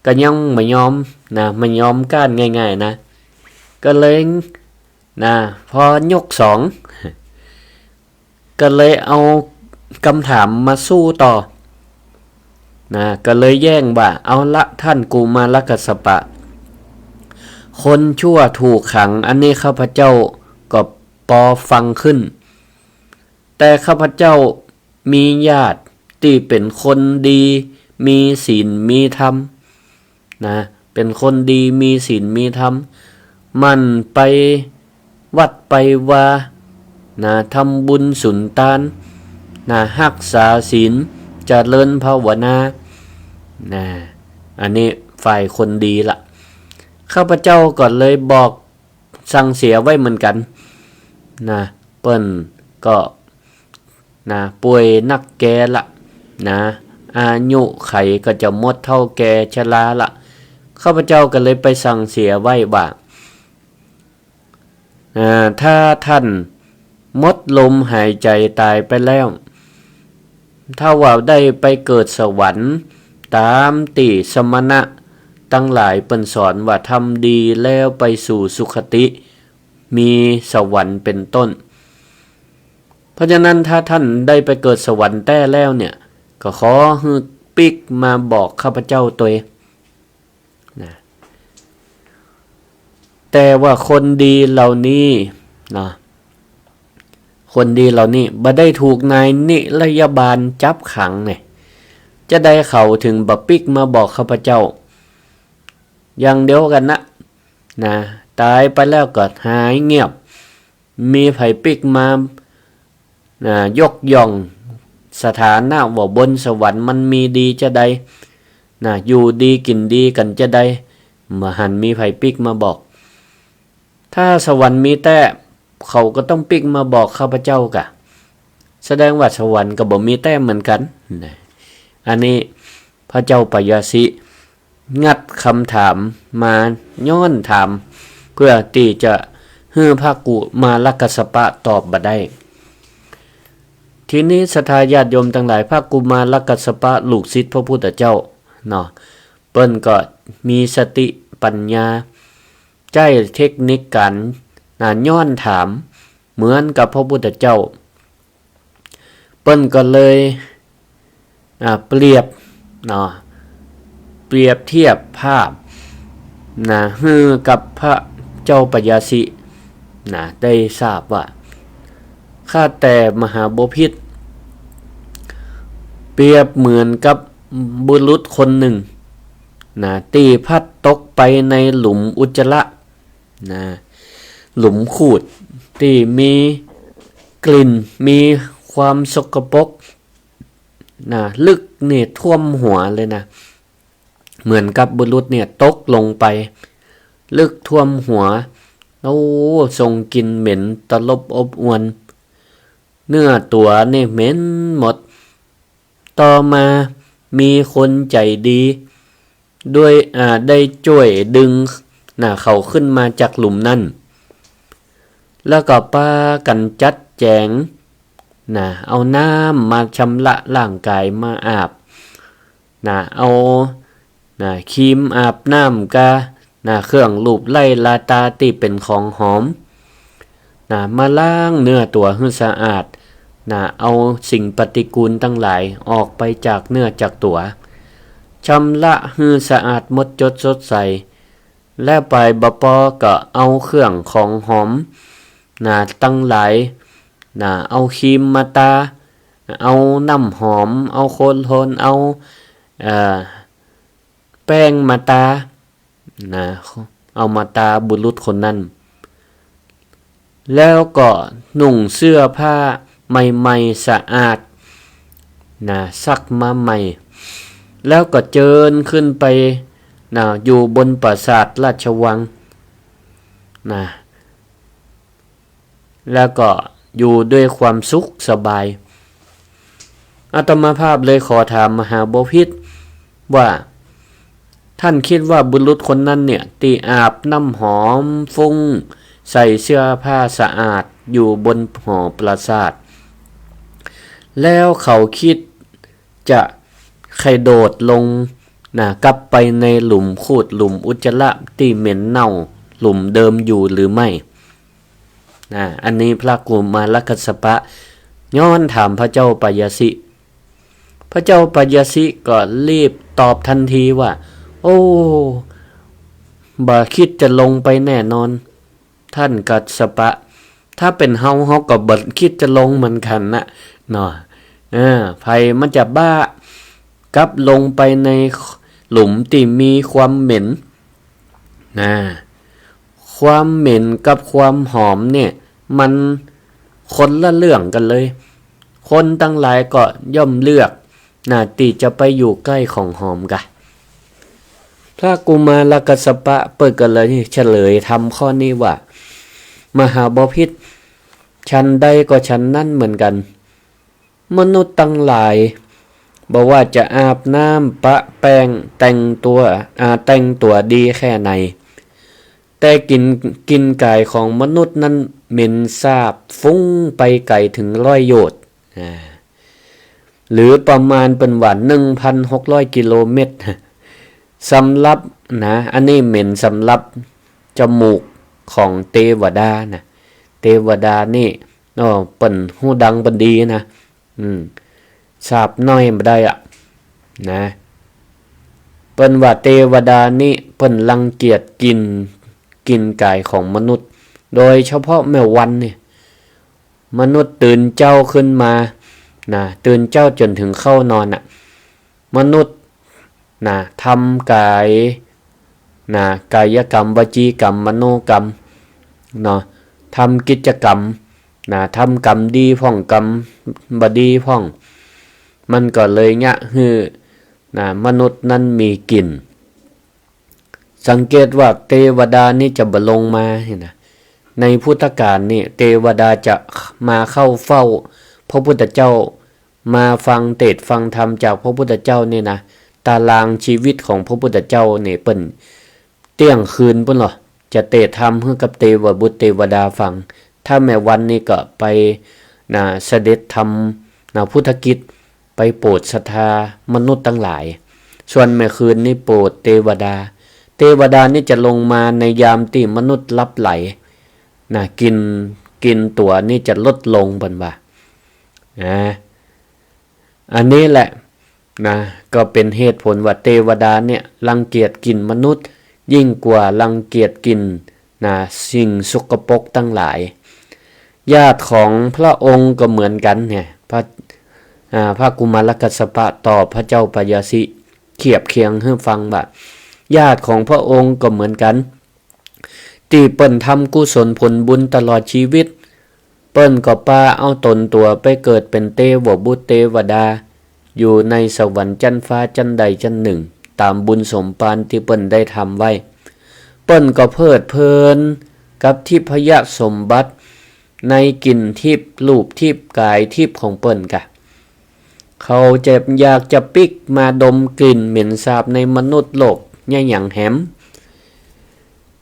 ก็ยังบ่ยอม นะ บ่ยอมก้านง่ายๆ นะ ก็เลย นะ พอยกสอง ก็เลยเอากำถามมาสู้ต่อ นะ ก็เลยแย้งว่า เอาละท่านกุมารกัสสปะ คนชั่วถูกขัง อันนี้ข้าพเจ้าก็ปอฟังขึ้น แต่ข้าพเจ้ามีญาติตี้เป๋นคนดี มีศีลมีธรรม นะ เป๋นคนดี มีศีลมีธรรม หมั่นไปวัดไปวา นะ ทำบุญสุนตาน นะ ฮักษาศีล เจริญภาวนา นะ อันนี้ฝ่ายคนดีละ ข้าพเจ้าก็เลยบอกสั่งเสียไว้เหมือนกั๋น นะ เปิ้นก็ นะ ป่วยนักแก่ละ นะ อายุขัยก็จะหมดเฒ่าแก่ชราละ ข้าพเจ้าก็เลยไปสั่งเสียไว้ว่า อ่า ถ้าท่านหมดลมหายใจ๋ต๋ายไปแล้ว ถ้าว่าได้ไปเกิดสวรรค์ ต๋ามตี้สมณะตังหลายเปิ้นสอนว่าทำดีแล้วไปสู่สุคติ มีสวรรค์เป๋นต้น เพราะฉะนั้นถ้าท่านได้ไปเกิดสวรรค์แต๊แล้วเนี่ย ก็ขอหื้อปิ๊กมาบอกข้าพเจ้าตวย นะ แต่ว่าคนดีเหล่านี้ นะ คนดีเหล่านี้บ่ได้ถูกนายนิรยบาลจับขังเนี่ย จาใดเขาถึงบ่ปิ๊กมาบอกข้าพเจ้า อย่างเดียวกั๋นนะ นะ ต๋ายไปแล้วก็หายเงียบ มีใผปิ๊กมา นะ ยกย่องสถานะว่าบนสวรรค์มันมีดีจาใด นะ อยู่ดีกิ๋นดีกั๋นจาใด บ่หันมีใผปิ๊กมาบอก ถ้าสวรรค์มีแต๊ เขาก็ต้องปิ๊กมาบอกข้าพเจ้ากะ แสดงว่าสวรรค์ก็บ่มีแต๊เหมือนกั๋น นะ อันนี้พระเจ้าปายาสิ งัดกำถามมาย้อนถาม เพื่อตี้จะหื้อพระกุมารกัสสปะตอบบ่ได้ ทีนี้ศรัทธาญาติโยมตังหลาย พระกุมารกัสสปะลูกศิษย์พระพุทธเจ้าเนาะ เปิ้นก็มีสติปัญญา ใจ๊เทคนิคก๋าน นะ ย้อนถามเหมือนกับพระพุทธเจ้า เปิ้นก็เลย อ่า เปรียบ เนาะ เปรียบเทียบภาพ นะ หื้อกับพระเจ้าปายาสิ นะ ได้ทราบว่า ข้าแต่มหาบพิตร เปรียบเหมือนกับบุรุษคนหนึ่ง นะ ตี้พลัดตกไปในหลุมอุจจาระ นะ หลุมคูด ตี้มีกลิ่น มีความสกปรก นะ ลึกนี่ท่วมหัวเลยนะ เหมือนกับบุรุษเนี่ยตกลงไป ลึกท่วมหัว โอ้ ส่งกลิ่นเหม็นตลบอบอวล เนื้อตั๋วนี่เหม็นหมด ต่อมามีคนใจ๋ดี ด้วย อ่า ได้จ้วยดึง นะ เขาขึ้นมาจากหลุมนั่น แล้วก็ปากั๋นจัดแจ๋ง นะ เอาน้ำมาชำระร่างก๋าย มาอาบ นะ เอา นะ ครีมอาบน้ำกา นะ เครื่องลูบไล้ลาตาตี้เป๋นของหอม นะ มาล้างเนื้อตั๋วหื้อสะอาด นะ เอาสิ่งปฏิกูลตังหลายออกไปจากเนื้อจากตั๋ว ชำระหื้อสะอาดหมดจดสดใส แล้วไปบ่ปอก็เอาเครื่องของหอม นะ ตังหลาย นะ เอาครีมมาตา เอาน้ำหอม เอาโคโลน เอา เอ่อ แป้งมาตา นะ เอามาตาบุรุษคนนั้น แล้วก็นุ่งเสื้อผ้า ใหม่ๆ สะอาด นะ ซักมาใหม่ แล้วก็เจิญขึ้นไป นะ อยู่บนปราสาทราชวัง นะ แล้วก็อยู่ด้วยความสุขสบาย อาตมาภาพเลยขอถามมหาบพิตรว่า ท่านคิดว่าบุรุษคนนั้นเนี่ย ตี้อาบน้ำหอมฟุ้ง ใส่เสื้อผ้าสะอาด อยู่บนหอปราสาท แล้วเขาคิดจะใค่โดดลง นะ กลับไปในหลุมขูด หลุมอุจจาระตี้เหม็นเน่า หลุมเดิมอยู่หรือไม่ นะ อันนี้พระกุมารกัสสปะย้อนถามพระเจ้าปายาสิ พระเจ้าปายาสิก็รีบตอบทันทีว่า โอ้ บ่คิดจะลงไปแน่นอน ท่านกัสสปะ ถ้าเป๋นเฮา เฮาก็บ่คิดจะลงเหมือนกั๋นนะ เนาะ เออ ใผมันจะบ้ากลับลงไปในหลุมตี้มีความเหม็น นะ ความเหม็นกับความหอมเนี่ย มันคนละเรื่องกั๋นเลย คนตังหลายก็ย่อมเลือก นะ ตี้จะไปอยู่ใก้ของหอมกา พระกุมารกัสสปะเปิ้นก็เลยเฉลยธรรมข้อนี้ว่า มหาบพิตร ฉันใดก็ฉันนั้นเหมือนกั๋น มนุษย์ตังหลาย บ่ว่าจะอาบน้ำปะแป้งแต่งตั๋ว อ่า แต่งตั๋วดีแค่ไหน แต่กลิ่น กลิ่นก๋ายของมนุษย์นั้นเหม็นสาบฟุ้งไปไก๋เถิงร้อยโยชน์ อ่า หรือประมาณเปิ้นว่า หนึ่งพันหกร้อยกิโลเมตร สำหรับ นะ อันนี้เหม็นสำหรับจมูกของเตวดานะ เตวดานี่ อ้อ เปิ้นฮู้ดังเปิ้นดีนะ อืม สาบน้อยบ่ได้อะ นะ เปิ้นว่าเตวดานี่เปิ้นรังเกียจกลิ่น กลิ่นก๋ายของมนุษย์ โดยเฉพาะแม่วันนี่ มนุษย์ตื่นเจ๊าขึ้นมา นะ ตื่นเจ๊าจ๋นเถิงเข้านอนน่ะ มนุษย์ นะ ทำก๋าย นะ ก๋ายกรรม วจีกรรม มโนกรรม เนาะ ทำกิจกรรม นะ ทำกรรมดีพ่อง กรรมบ่ดีพ่อง มันก็เลยเยียะหื้อ นะ มนุษย์นั้นมีกลิ่น สังเกตว่าเตวดานี่จะบ่ลงมาหั้นนะ ในพุทธกาลนี่เตวดาจะมาเข้าเฝ้าพระพุทธเจ้า มาฟังเตสน์ฟังธรรมจากพระพุทธเจ้านี่นะ ตารางชีวิตของพระพุทธเจ้านี่เปิ้นเตี้ยงคืนปู้นลอ จะเตสน์ธรรมหื้อกับเตวบุตรเตวดาฟัง ถ้าแม่วันนี่ก็ไป นะ เสด็จทำ นะ พุทธกิจ ไปโปรดศรัทธามนุษย์ตังหลาย ส่วนแม่คืนนี่โปรดเตวดา เตวดานี่จะลงมาในยามตี้มนุษย์หลับใหล นะ กลิ่น กลิ่นตั๋วนี่จะลดลง เปิ้นว่า นะ อันนี้แหละ นะ ก็เป๋นเหตุผลว่าเตวดาเนี่ยรังเกียจกลิ่นมนุษย์ ยิ่งกว่ารังเกียจกลิ่น นะ สิ่งสกปรกตังหลาย ญาติของพระองค์ก็เหมือนกั๋นเนี่ย พระ อ่า พระกุมารกัสสปะตอบพระเจ้าปายาสิเทียบเคียงหื้อฟังว่า ญาติของพระองค์ก็เหมือนกั๋น ตี้เปิ้นทำกุศลผลบุญตลอดชีวิต เปิ้นก็ปาเอาต๋นตั๋วไปเกิดเป๋นเตวบุตรเตวดา อยู่ในสวรรค์จั๊นฟ้าจั๊นใดจั๊นนึ่ง ต๋ามบุญสมภารตี้เปิ้นได้ทำไว้ เปิ้นก็เพลิดเพลินกับทิพยสมบัติ ในกลิ่นทิพย์ รูปทิพย์ ก๋ายทิพย์ของเปิ้นกา เขาจะอยากจะปิ๊กมาดมกลิ่นเหม็นสาบในมนุษย์โลกเยียะหยังแหม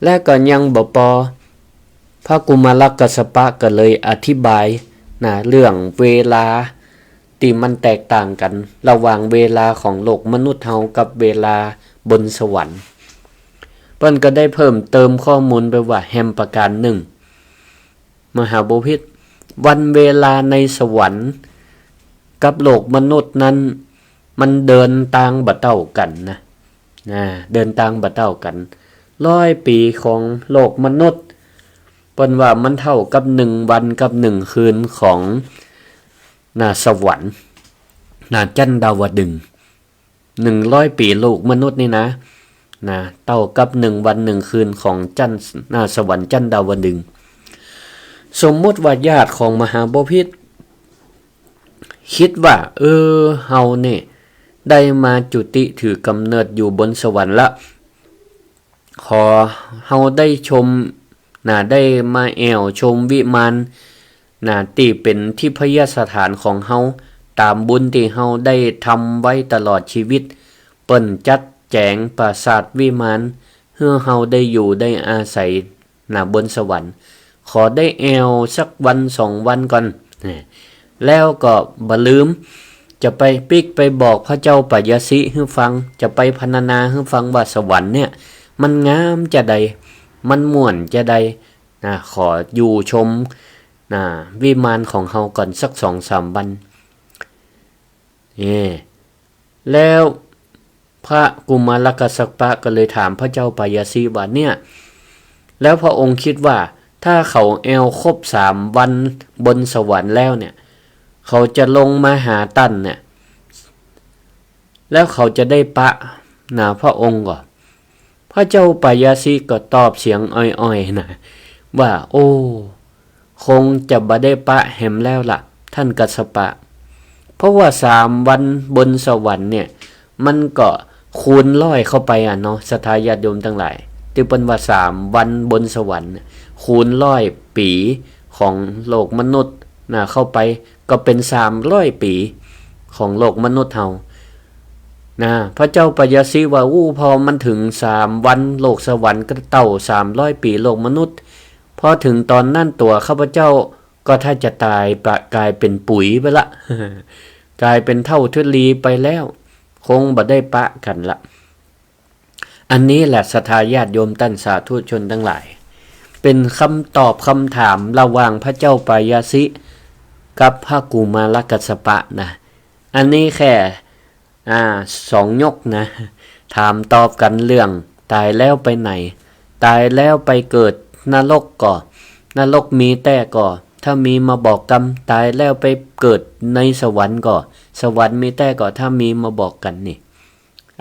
และก็ยังบ่ปอ พระกุมารกัสสปะก็เลยอธิบาย นะ เรื่องเวลาตี้มันแตกต่างกั๋น ระหว่างเวลาของโลกมนุษย์เฮากับเวลาบนสวรรค์ เปิ้นก็ได้เพิ่มเติมข้อมูลไปว่าแหมประก๋านนึ่ง มหาบพิตร วันเวลาในสวรรค์กับโลกมนุษย์นั้น มันเดินตางบ่เต้ากั๋นนะ นะ เดินตางบ่เต้ากั๋น ร้อยปี๋ของโลกมนุษย์ เปิ้นว่ามันเต้ากับหนึ่งวันกับหนึ่งคืนของ นะ สวรรค์ นะ จั๊นดาวดึงส์ หนึ่งร้อยปี๋โลกมนุษย์นี่นะ นะ เต้ากับหนึ่งวันหนึ่งคืนของจั๊น นะ สวรรค์จั๊นดาวดึงส์ สมมุติว่าญาติของมหาบพิตร กึ๊ดว่า เออ เฮาเนี่ยได้มาจุติถือกำเนิดอยู่บนสวรรค์ละ ขอเฮาได้ชม น่ะ ได้มาแอ่วชมวิมาน น่ะ ตี้เป๋นทิพยสถานของเฮา ต๋ามบุญตี้เฮาได้ทำไว้ตลอดจีวิต เปิ้นจัดแจ๋งปราสาทวิมาน หื้อเฮาได้อยู่ได้อาศัย น่ะ บนสวรรค์ ขอได้แอ่วสักวันสองวันก่อน แล้วก็บ่ลืม จะไปปิ๊กไปบอกพระเจ้าปายาสิหื้อฟัง จะไปพรรณนาหื้อฟังว่าสวรรค์เนี่ย มันงามจาใด มันม่วนจาใด น่ะ ขออยู่ชม น่ะ วิมานของเฮาก่อนสักสองสามวัน เอ แล้วพระกุมารกัสสปะก็เลยถามพระเจ้าปายาสิว่า เนี่ย แล้วพระองค์กึ๊ดว่า ถ้าเขาแอ่วครบสามวันบนสวรรค์แล้วเนี่ย เขาจะลงมาหาต้านเนี่ย แล้วเขาจะได้ปะ น่ะ พระองค์ก่อ พระเจ้าปายาสิก็ตอบเสียงอ่อยๆ น่ะ ว่า โอ้ คงจะบ่ได้ปะแหมแล้วล่ะ ต้านกัสสปะ เพราะว่าสามวันบนสวรรค์เนี่ย มันก็คูณร้อยเข้าไปอะเนาะ ศรัทธาญาติโยมตังหลาย ตี้เปิ้นว่าสามวันบนสวรรค์เนี่ย คูณร้อยปี๋ของโลกมนุษย์ น่ะ เข้าไป ก็เป๋นสามร้อยปี๋ของโลกมนุษย์เฮา น่ะ พระเจ้าปายาสิว่า อู้ พอมันเถิงสามวันโลกสวรรค์ก็เต้าสามร้อยปี๋โลกมนุษย์ พอเถิงต๋อนนั้นตั๋วข้าพเจ้าก็ถ้าจะต๋ายปะ ก๋ายเป๋นปุ๋ยไปละ ก๋ายเป๋นเถ้าทุลีไปแล้ว คงบ่ได้ปะกั๋นละ อันนี้แหละศรัทธาญาติโยมต้านสาธุชนตังหลาย เป๋นกำตอบกำถามระหว่างพระเจ้าปายาสิกับพระกุมารกัสสปะนะ อันนี้แค่ อ่า สองยกนะ ถามตอบกั๋นเรื่องต๋ายแล้วไปไหน ต๋ายแล้วไปเกิดนรกก่อ นรกมีแต๊ก่อ ถ้ามีมาบอกกำ ต๋ายแล้วไปเกิดในสวรรค์ก่อ สวรรค์มีแต๊ก่อ ถ้ามีมาบอกกั๋นนี่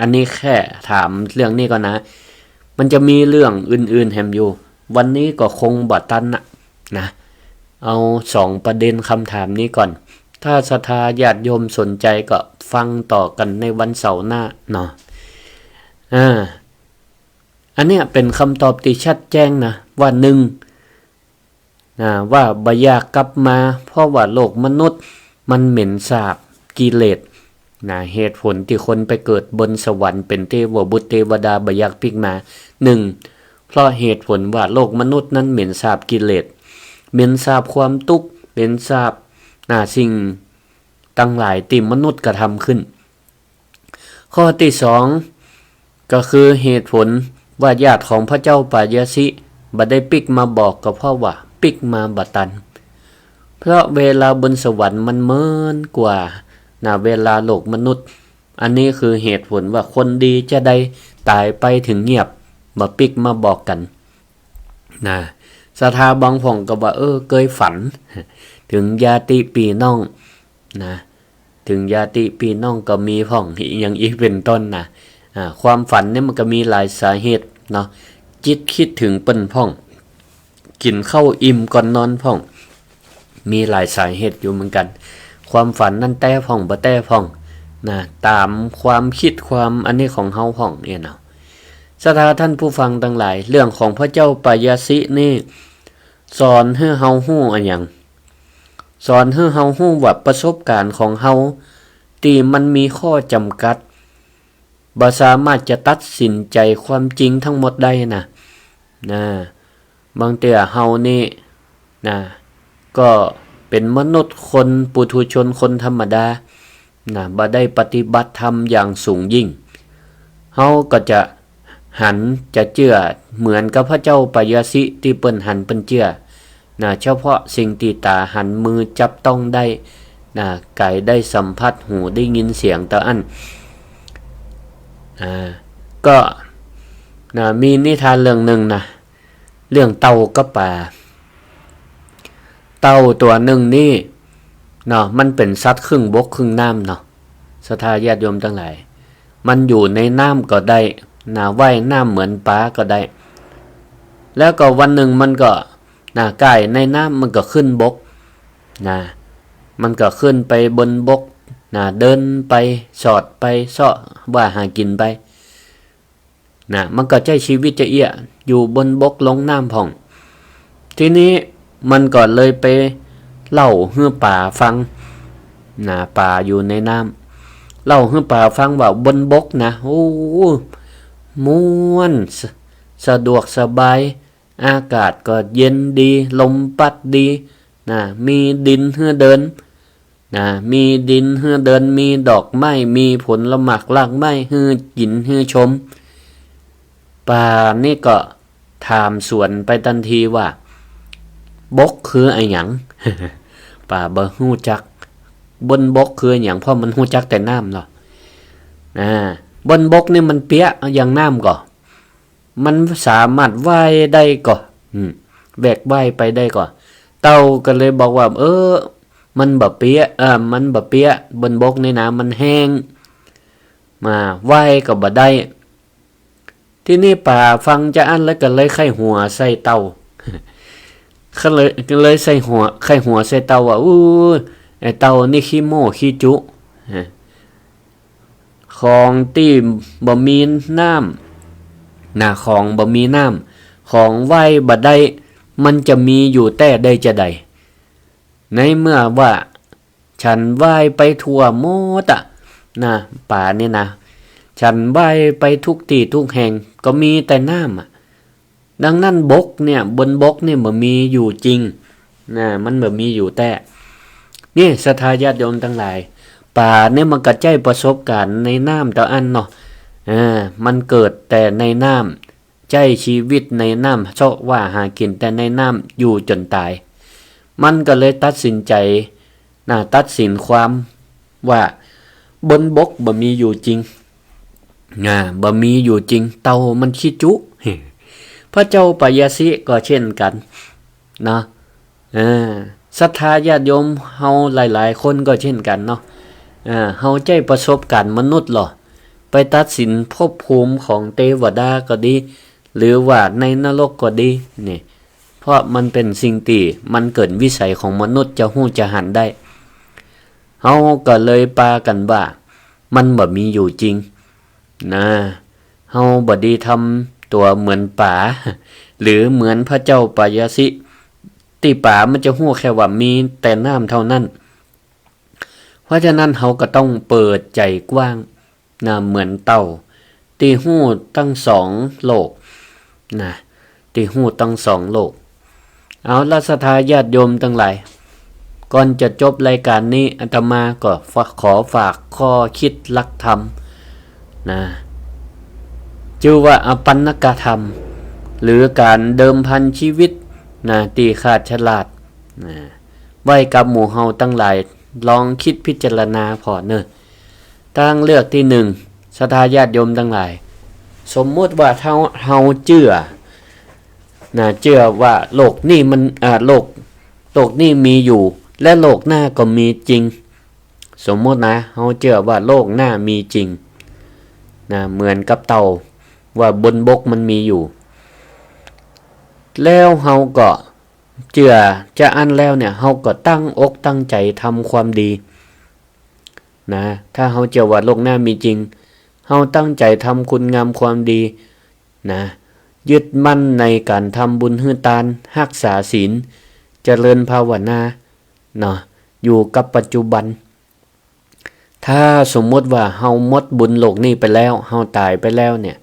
อันนี้แค่ถามเรื่องนี้ก่อนนะ มันจะมีเรื่องอื่นๆ แหมอยู่ วันนี้ก็คงบ่ตันนะ นะ เอาสองประเด็นกำถามนี้ก่อน ถ้าศรัทธาญาติโยมสนใจก็ฟังต่อกั๋นในวันเสาร์หน้าเนาะ อ่า อันเนี้ยเป๋นกำตอบตี้ชัดแจ้งนะ ว่าหนึ่ง นะ ว่าบ่อยากกลับมา เพราะว่าโลกมนุษย์มันเหม็นสาบกิเลสนะ เหตุผลตี้คนไปเกิดบนสวรรค์เป๋นเทวบุตรเทวดาบ่อยากปิ๊กมา หนึ่ง เพราะเหตุผลว่าโลกมนุษย์นั้นเหม็นสาบกิเลส เหม็นสาบความตุ๊กข์ เหม็นสาบ นะ สิ่งตังหลายตี้มนุษย์กระทำขึ้น ข้อตี้สอง ก็คือเหตุผลว่าญาติของพระเจ้าปายาสิบ่ได้ปิ๊กมาบอก ก็เพราะว่าปิ๊กมาบ่ตัน เพราะเวลาบนสวรรค์มันเมินกว่า นะ เวลาโลกมนุษย์ อันนี้คือเหตุผลว่าคนดีจะใดต๋ายไปเถิงเงียบ บ่ปิ๊กมาบอกกั๋น นะ ศรัทธาบางพ่องก็ว่า เออ เกยฝัน เถิงญาติปี้น้อง นะ เถิงญาติปี้น้องก็มีพ่อง อย่างอี้เป๋นต้นนะ อ่า ความฝันเนี่ยมันก็มีหลายสาเหตุเนาะ จิตกึ๊ดเถิงเปิ้นพ่อง กิ๋นข้าวอิ่มก่อนนอนพ่อง มีหลายสาเหตุอยู่เหมือนกั๋น ความฝันนั้นแต๊พ่องบ่แต๊พ่อง นะ ต๋ามความกึ๊ดความอันนี้ของเฮาพ่องเนี่ยเนาะ ศรัทธาต้านผู้ฟังตังหลาย เรื่องของพระเจ้าปายาสินี่ สอนหื้อเฮาฮู้อะหยัง สอนหื้อเฮาฮู้ว่าประสบก๋ารณ์ของเฮาตี้มันมีข้อจ๋ำกัด บ่สามารถจะตัดสินใจ๋ความจริงตึงหมดได้นะ นะ บางเตื้อเฮานี่ นะ ก็เป๋นมนุษย์คนปุถุชนคนธรรมดา นะ บ่ได้ปฏิบัติธรรมอย่างสูงยิ่ง เฮาก็จะหันจะเจื้อเหมือนกับพระเจ้าปายาสิตี้เปิ้นหันเปิ้นเจื้อ นะ เฉพาะสิ่งตี้ต๋าหันมือจับต้องได้ นะ ก๋ายได้สัมผัส หูได้ยินเสียงเต้าอั้น อ่า ก็ นะ มีนิทานเรื่องนึ่งนะ เรื่องเต่ากับป๋า เต่าตั๋วนึ่งนี่เนาะ มันเป๋นสัตว์ครึ่งบกครึ่งน้ำเนาะ ศรัทธาญาติโยมตังหลาย มันอยู่ในน้ำก็ได้ นะ ว่ายน้ำเหมือนป๋าก็ได้ แล้วก็วันนึ่งมันก็ นะ ก่ายในน้ำมันก็ขึ้นบก นะ มันก็ขึ้นไปบนบกนะ เดินไป สอดไป เซาะว่าหากิ๋นไปนะ มันก็ใจ๊ชีวิตจาเอี้ย อยู่บนบกลงน้ำพ่อง ทีนี้มันก็เลยไปเล่าหื้อป๋าฟังนะ ป๋าอยู่ในน้ำ เล่าหื้อป๋าฟังว่าบนบกนะ โอ้ ม่วน ส- สะดวกสบาย อากาศก็เย็นดี ลมปั๊ดดีนะ มีดินหื้อเดินนะ มีดินหื้อเดิน มีดอกไม้ มีผลหมากรากไม้หื้อกิ๋นหื้อชม ป๋านี่ก็ถามสวนไปตันทีว่า บกคืออะหยัง ป๋าบ่ฮู้จัก บนบกคืออะหยัง เพราะมันฮู้จักแต่น้ำเนาะ อ่า บนบกนี่มันเปียะอย่างน้ำก่อ มันสามารถว่ายได้ก่อ อืม แหวกว่ายไปได้ก่อ เต่าก็เลยบอกว่า เออ มันบ่เปียะ เออ มันบ่เปียะ บนบกนี่นะ มันแห้ง มา ว่ายก็บ่ได้ ทีนี้ป๋าฟังจาอั้นแล้วก็เลยใค่หัวใส่เต่า ก็เลย ก็เลยใส่หัว ใค่หัวใส่เต่าว่า อู้ ไอ้เต่านี่ขี้โม้ขี้จุ ฮะ ของตี้บ่มีน้ำนะ ของบ่มีน้ำ ของว่ายบ่ได้ มันจะมีอยู่แต๊ได้จาใด ในเมื่อว่าฉันว่ายไปทั่วหมดอะนะ ป๋านี่นะ ฉันว่ายไปทุกตี้ทุกแห่ง ก็มีแต่น้ำอะ ดังนั้นบกเนี่ย บนบกเนี่ยบ่มีอยู่จริงนะ มันบ่มีอยู่แต๊ นี่ศรัทธาญาติโยมตังหลาย ป๋าเนี่ยมันก็ใจ๊ประสบการณ์ในน้ำเต้าอั้นเนาะ อ่า มันเกิดแต่ในน้ำ ใจ๊ชีวิตในน้ำ เซาะว่าหากิ๋นแต่ในน้ำอยู่จ๋นต๋าย มันก็เลยตัดสินใจ๋นะ ตัดสินความว่าบนบกบ่มีอยู่จริง อ่า บ่มีอยู่จริง เต่ามันขี้จุ พระเจ้าปยสิก็เช่นกั๋นเนาะ เออ ศรัทธาญาติโยมเฮาหลายๆ คนก็เช่นกั๋นเนาะ เออ เฮาใจ๊ประสบการณ์มนุษย์ลอ ไปตัดสินภพภูมิของเตวดาก็ดี หรือว่าในนรกก็ดี นี่ เพราะมันเป๋นสิ่งตี้มันเกินวิสัยของมนุษย์จะฮู้จะหันได้ เฮาก็เลยปากั๋นว่ามันบ่มีอยู่จริง นะ เฮาบ่ดีทำตั๋วเหมือนป๋า หรือเหมือนพระเจ้าปยสิ ตี้ป๋ามันจะฮู้แค่ว่ามีแต่น้ำเต้าอั้น เพราะฉะนั้นเฮาก็ต้องเปิดใจ๋กว้างนะ เหมือนเต่า ตี้ฮู้ตังสองโลกนะ ตี้ฮู้ตังสองโลก เอาละศรัทธาญาติโยมตังหลาย ก่อนจะจบรายก๋านนี้ อาตมาก็ฝาก ขอฝากข้อคิดหลักธรรมนะ จื้อว่าอปัณณกธรรม หรือก๋านเดิมพันชีวิตนะ ตี้ขาดฉลาดนะ ไว้กับหมู่เฮาตังหลาย ลองกึ๊ดพิจารณาผ่อเน่อ ตางเลือกตี้นึ่ง ศรัทธาญาติโยมตังหลาย สมมุติว่าเฮา เฮาเจื้อ นะ เจื้อว่าโลกนี้มัน อ่า โลก โลกนี้มีอยู่ และโลกหน้าก็มีจริง สมมุตินะ เฮาเจื้อว่าโลกหน้ามีจริง นะ เหมือนกับเต่า ว่าบนบกมันมีอยู่ แล้วเฮาก็เจื้อจาอั้นแล้วเนี่ย เฮาก็ตั้งอกตั้งใจ๋ทำความดี นะ ถ้าเฮาเจื้อว่าโลกหน้ามีจริง เฮาตั้งใจ๋ทำคุณงามความดี นะ ยึดมั่นในก๋านทำบุญหื้อตาน ฮักษาศีล เจริญภาวนา เนาะ อยู่กับปัจจุบัน ถ้าสมมุติว่าเฮาหมดบุญโลกนี้ไปแล้ว เฮาต๋ายไปแล้วเนี่ย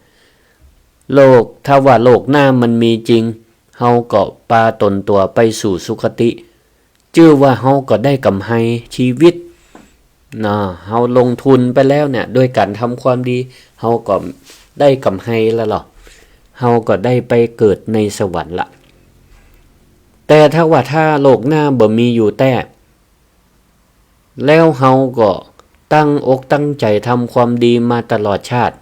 โลก ถ้าว่าโลกหน้ามันมีจริง เฮาก็ปาต๋นตั๋วไปสู่สุคติ จื้อว่าเฮาก็ได้ก๋ำไรชีวิต เนาะ เฮาลงทุนไปแล้วเนี่ย โดยก๋านทำความดี เฮาก็ได้ก๋ำไรแล้วลอ เฮาก็ได้ไปเกิดในสวรรค์ละ แต่ถ้าว่าถ้าโลกหน้าบ่มีอยู่แต๊ แล้วเฮาก็ตั้งอกตั้งใจ๋ทำความดีมาตลอดชาติ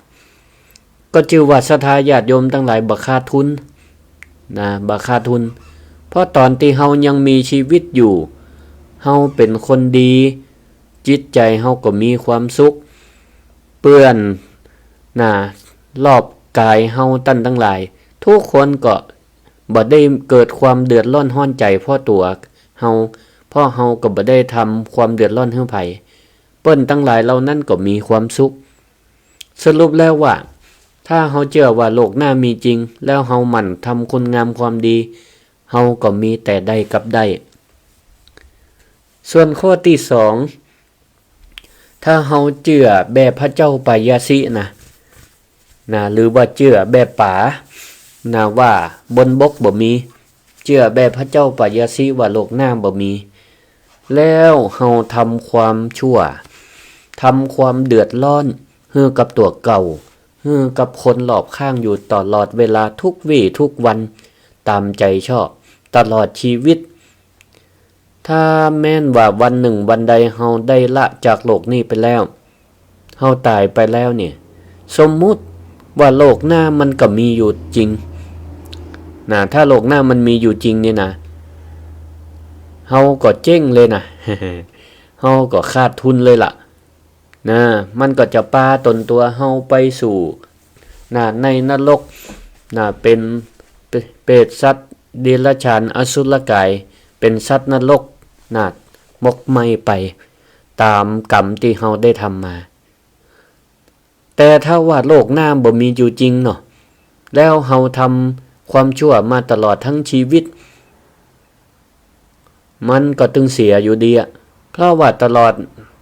ก็จื้อว่าศรัทธาญาติโยมตังหลายบ่ขาดทุน นะ บ่ขาดทุน เพราะต๋อนตี้เฮายังมีชีวิตอยู่ เฮาเป๋นคนดี จิตใจ๋เฮาก็มีความสุข เปื้อน นะ รอบก๋ายเฮาต้านตังหลาย ทุกคนก็บ่ได้เกิดความเดือดร้อนฮ้อนใจ๋เพราะตั๋วเฮา เพราะเฮาก็บ่ได้ทำความเดือดร้อนหื้อใผ เปิ้นตังหลายเหล่านั้นก็มีความสุข สรุปแล้วว่า ถ้าเฮาเจื้อว่าโลกหน้ามีจริง แล้วเฮาหมั่นทำคุณงามความดี เฮาก็มีแต่ได้กับได้ ส่วนข้อตี้สอง ถ้าเฮาเจื้อแบบพระเจ้าปายาสินะ นะ หรือว่าเจื้อแบบป๋า นะ ว่าบนบกบ่มี เจื้อแบบพระเจ้าปายาสิว่าโลกหน้าบ่มี แล้วเฮาทำความชั่ว ทำความเดือดร้อนหื้อกับตั๋วเก่า หื้อกับคนรอบข้างอยู่ตลอดเวลาทุกวี่ทุกวัน ต๋ามใจ๋ชอบ ตลอดชีวิต ถ้าแม้นว่าวันนึ่งวันใดเฮาได้ละจากโลกนี้ไปแล้ว เฮาต๋ายไปแล้วเนี่ย สมมุติว่าโลกหน้ามันก็มีอยู่จริง นะ ถ้าโลกหน้ามันมีอยู่จริงเนี่ยนะ เฮาก็เจ๊งเลยนะ เฮาก็ขาดทุนเลยล่ะ นะ มันก็จะปาต๋นตั๋วเฮาไปสู่ นะ ในนรก นะ เป๋น เป- เปรตสัตว์เดรัจฉานอสุรกาย เป๋นสัตว์นรก นะ หมกไหม้ไป ต๋ามกรรมตี้เฮาได้ทำมา แต่ถ้าว่าโลกหน้าบ่มีอยู่จริงเนาะ แล้วเฮาทำความชั่วมาตลอดตึงชีวิต มันก็ตึงเสียอยู่ดีอะ เพราะว่าตลอด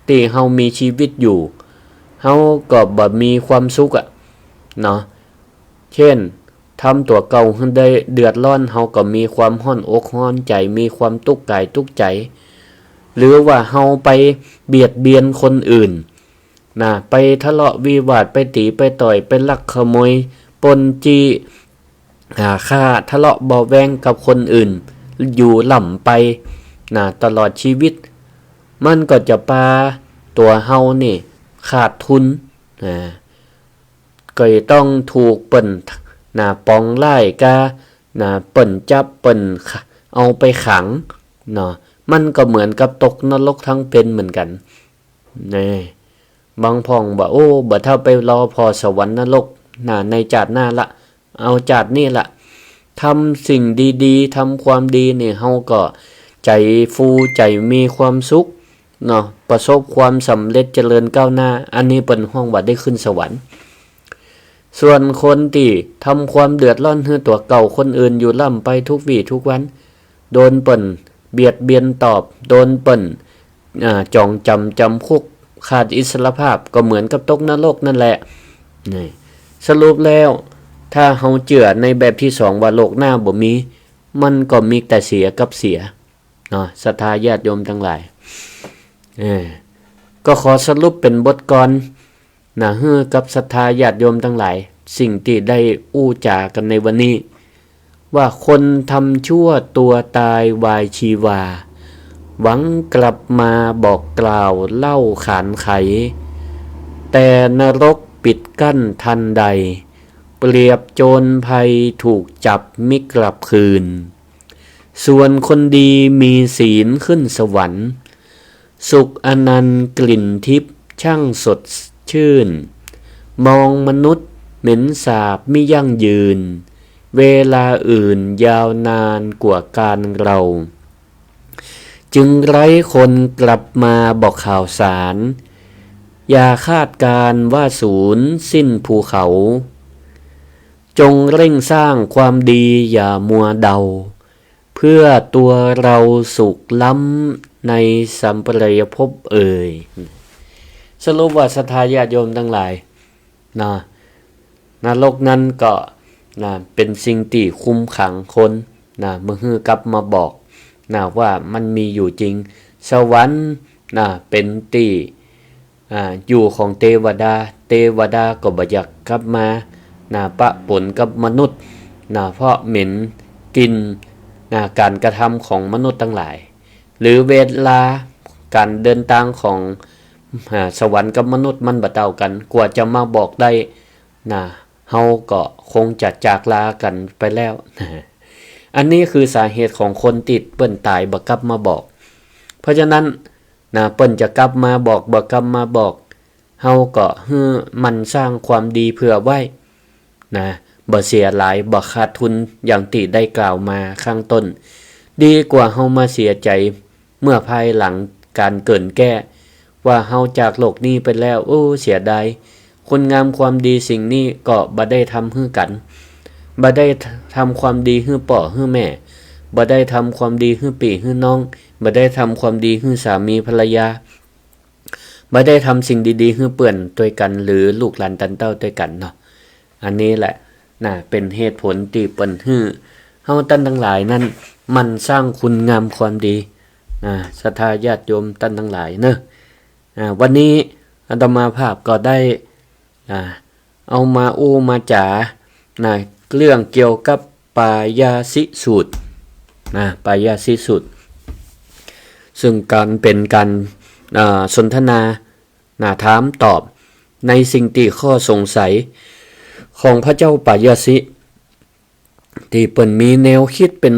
ตี้เฮามีชีวิตอยู่ เฮาก็บ่มีความสุขอะ เนาะ เช่น ทำตั๋วเก่าหื้อได้เดือดร้อน เฮาก็มีความฮ้อนอกฮ้อนใจ๋ มีความตุ๊กข์กายตุ๊กข์ใจ๋ หรือว่าเฮาไปเบียดเบียนคนอื่น นะ ไปทะเลาะวิวาท ไปตี๋ไปต่อย ไปลักขโมย ปล้นจี้ อ่า ฆ่า ทะเลาะเบาะแว้งกับคนอื่น อยู่ล่ำไป นะ ตลอดชีวิต มันก็จะปาตั๋วเฮานี่ขาดทุน นะ ก็ต้องถูกเปิ้น นะ ปองร้ายกา นะ เปิ้นจับ เปิ้นเอาไปขัง เนาะ มันก็เหมือนกับตกนรกตึงเป๋นเหมือนกั๋น นี่ บางพ่องว่า โอ้ บ่เต้าไปรอผ่อสวรรค์นรก นะ ในจาติหน้าละ เอาจาตินี้ละ ทำสิ่งดีๆ ทำความดีนี่ เฮาก็ใจ๋ฟูใจ๋มีความสุข เนาะ ประสบความสำเร็จเจริญก้าวหน้า อันนี้เปิ้นฮ้องว่าได้ขึ้นสวรรค์ ส่วนคนตี้ทำความเดือดร้อนหื้อตั๋วเก่าคนอื่นอยู่ล่ำไปทุกวี่ทุกวัน โดนเปิ้นเบียดเบียนตอบ โดนเปิ้น อ่า จองจ๋ำจ๋ำคุก ขาดอิสรภาพ ก็เหมือนกับตกนรกนั่นแหละ นี่ สรุปแล้ว ถ้าเฮาเจื้อในแบบตี้สองว่าโลกหน้าบ่มี มันก็มีแต่เสียกับเสีย เนาะ ศรัทธาญาติโยมตังหลาย เออ ก็ขอสรุปเป๋นบทกลอน นะ หื้อกับศรัทธาญาติโยมตังหลาย สิ่งตี้ได้อู้จ๋ากั๋นในวันนี้ ว่าคนทำชั่วตั๋วตายวายชีวา หวังกลับมาบอกกล่าวเล่าขานไข แต่นรกปิดกั้นทันใด เปรียบโจรภัยถูกจับมิกลับคืน ส่วนคนดีมีศีลขึ้นสวรรค์ สุขอนันต์กลิ่นทิพย์ช่างสดชื่น มองมนุษย์เหม็นสาบมิยั่งยืน เวลาอื่นยาวนานกว่าการเรา จึงไร้คนกลับมาบอกข่าวสาร อย่าคาดการณ์ว่าสูญสิ้นภูเขา จงเร่งสร้างความดีอย่ามัวเดา เพื่อตัวเราสุขล้ำในสัมปรายภพเอ่ย สรุปว่าศรัทธาญาติโยมตังหลาย นะ นรกนั้นก็ นะ เป๋นสิ่งตี้คุมขังคน นะ บ่หื้อกลับมาบอก นะ ว่ามันมีอยู่จริง สวรรค์ นะ เป๋นตี้ อ่า อยู่ของเตวดา เตวดาก็บ่อยากกลับมา นะ ปะปนกับมนุษย์ นะ เพราะเหม็นกลิ่น นะ ก๋านกระทำของมนุษย์ตังหลาย หรือเวลาก๋านเดินตางของ อ่า สวรรค์กับมนุษย์มันบ่เต้ากั๋น กว่าจะมาบอกได้ นะ เฮาก็คงจะจากลากั๋นไปแล้ว อันนี้คือสาเหตุของคนตี้เปิ้นต๋ายบ่กลับมาบอก เพราะฉะนั้น นะ เปิ้นจะกลับมาบอก บ่กลับมาบอก เฮาก็หื้อหมั่นสร้างความดีเผื่อไว้ นะ บ่เสียหลาย บ่ขาดทุน อย่างตี้ได้กล่าวมาข้างต้น ดีกว่าเฮามาเสียใจ๋ เมื่อภายหลังก๋านเกิ๋นแก้ว่าเฮาจากโลกนี้ไปแล้ว โอ้ เสียดาย คุณงามความดีสิ่งนี้ก็บ่ได้ทำหื้อกั๋น บ่ได้ทำความดีหื้อป้อหื้อแม่ บ่ได้ทำความดีหื้อปี้หื้อน้อง บ่ได้ทำความดีหื้อสามีภรรยา บ่ได้ทำสิ่งดีๆ หื้อเปื้อนตวยกั๋น หรือลูกหลานต้านเต้าตวยกั๋นเนาะ อันนี้แหละนะ เป๋นเหตุผลตี้เปิ้นหื้อเฮาต้านตังหลายนั้น หมั่นสร้างคุณงามความดีนะ ศรัทธาญาติโยมต้านตังหลายเนาะ อ่า วันนี้อาตมาภาพก็ได้ อ่า เอามาอู้มาจ๋านะ เรื่องเกี่ยวกับปายาสิสูตรนะ ปายาสิสูตร ซึ่งก๋านเป๋นก๋าน อ่า สนทนานะ ถามตอบในสิ่งตี้ข้อสงสัยของพระเจ้าปายาสิ ตี้เปิ้นมีแนวกึ๊ดเป๋น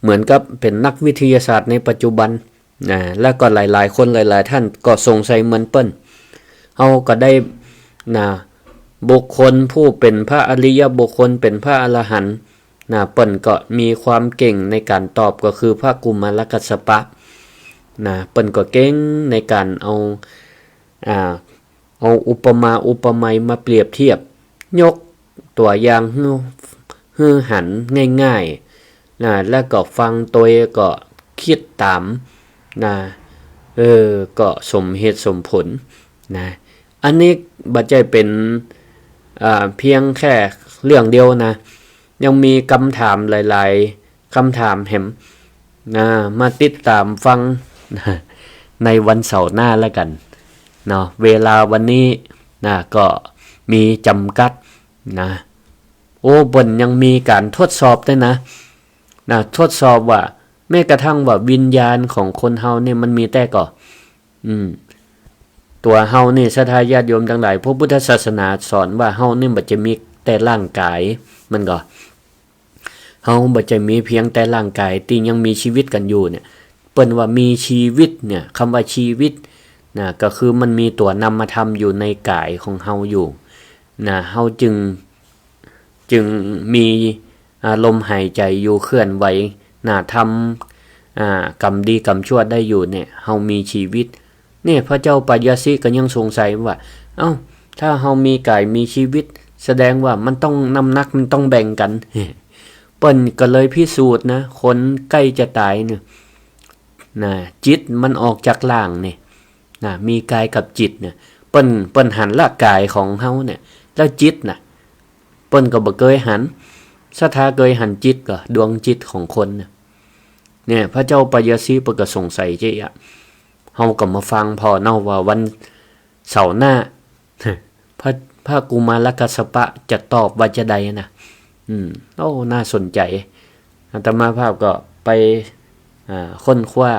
เหมือนกับเป๋นนักวิทยาศาสตร์ในปัจจุบันนะ แล้วก็หลายๆ คนหลายๆ ต้านก็สงสัยเหมือนเปิ้น เฮาก็ได้นะ บุคคลผู้เป๋นพระอริยบุคคล เป๋นพระอรหันต์นะ เปิ้นก็มีความเก่งในก๋านตอบ ก็คือพระกุมารกัสสปะนะ เปิ้นก็เก่งในก๋านเอา อ่า เอาอุปมาอุปไมยมาเปรียบเทียบ ยกตั๋วอย่างหื้อ หื้อหันง่ายๆ นะ แล้วก็ฟังตวยก็กึ๊ดต๋าม นะ เออ ก็สมเหตุสมผล นะ อันนี้บ่ใจ้เป๋น อ่า เพียงแค่เรื่องเดียวนะ ยังมีกำถามหลายๆ กำถามแหมนะ มาติดต๋ามฟังนะ ในวันเสาร์หน้าแล้วกั๋นเนาะ เวลาวันนี้นะ ก็มีจ๋ำกัดนะ โอ้ เปิ้นยังมีก๋านทดสอบตวยนะ นะ ทดสอบว่าแม้กระทั่งว่าวิญญาณของคนเฮาเนี่ยมันมีแต๊ก่อ อืม ตั๋วเฮานี่ ศรัทธาญาติโยมตังหลาย พระพุทธศาสนาสอนว่าเฮานี่บ่ใจ้มีแต่ร่างก๋าย มันก็ เฮาบ่ใจ้มีเพียงแต่ร่างก๋ายตี้ยังมีจีวิตกั๋นอยู่เนี่ย เปิ้นว่ามีจีวิตเนี่ย กำว่าจีวิตนะ ก็คือมันมีตั๋วนามธรรมอยู่ในก๋ายของเฮาอยู่นะ เฮาจึง จึงมี อ่า ลมหายใจ๋อยู่ เคลื่อนไหวนะ ทำ อ่า กรรมดีกรรมชั่วได้อยู่เนี่ย เฮามีจีวิต เนี่ย พระเจ้าปายาสิก็ยังสงสัยว่า เอ้า ถ้าเฮามีก๋ายมีจีวิต แสดงว่ามันต้อง น้ำหนักมันต้องแบ่งกั๋น เปิ้นก็เลยพิสูจน์นะ คนใก้จะต๋ายเนี่ยนะ จิตมันออกจากร่างนี่นะ มีก๋ายกับจิตเนี่ย เปิ้น เปิ้นหันละก๋ายของเฮาเนี่ย แล้วจิตน่ะ เปิ้นก็บ่เกยหัน ศรัทธาเกยหันจิตก่อ ดวงจิตของคนน่ะ เนี่ย พระเจ้าปายาสิเปิ้นก็สงสัยเจ๊อะ เฮาก็มาฟังผ่อเนาะว่าวันเสาร์หน้า พระ พระกุมารกัสสปะจะตอบว่าจะใดนะ อืม โอ้ น่าสนใจ๋ อาตมาภาพก็ไป อ่า ค้นคว้า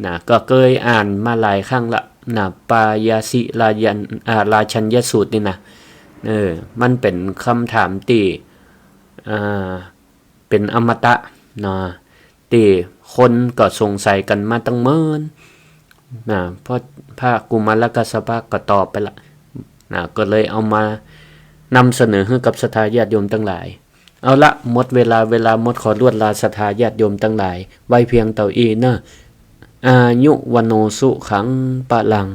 นะ ก็เกยอ่านมาหลายครั้งละ นะ ปายาสิรายัน อ่า ราชัญญสูตรนี่นะ เออ มันเป๋นกำถามตี้ อ่า เป๋นอมตะ นะ ตี้คนก็สงสัยกั๋นมาตั้งเมิน นะ พระ พระกุมารกัสสปะก็ตอบไปละ นะ ก็เลยเอามานำเสนอหื้อกับศรัทธาญาติโยมตังหลาย เอาละ หมดเวลา เวลาหมด ขอลวดลาศรัทธาญาติโยมตังหลาย ไว้เพียงเต้าอี้เนาะ อายุ วัณโณ สุขัง พลัง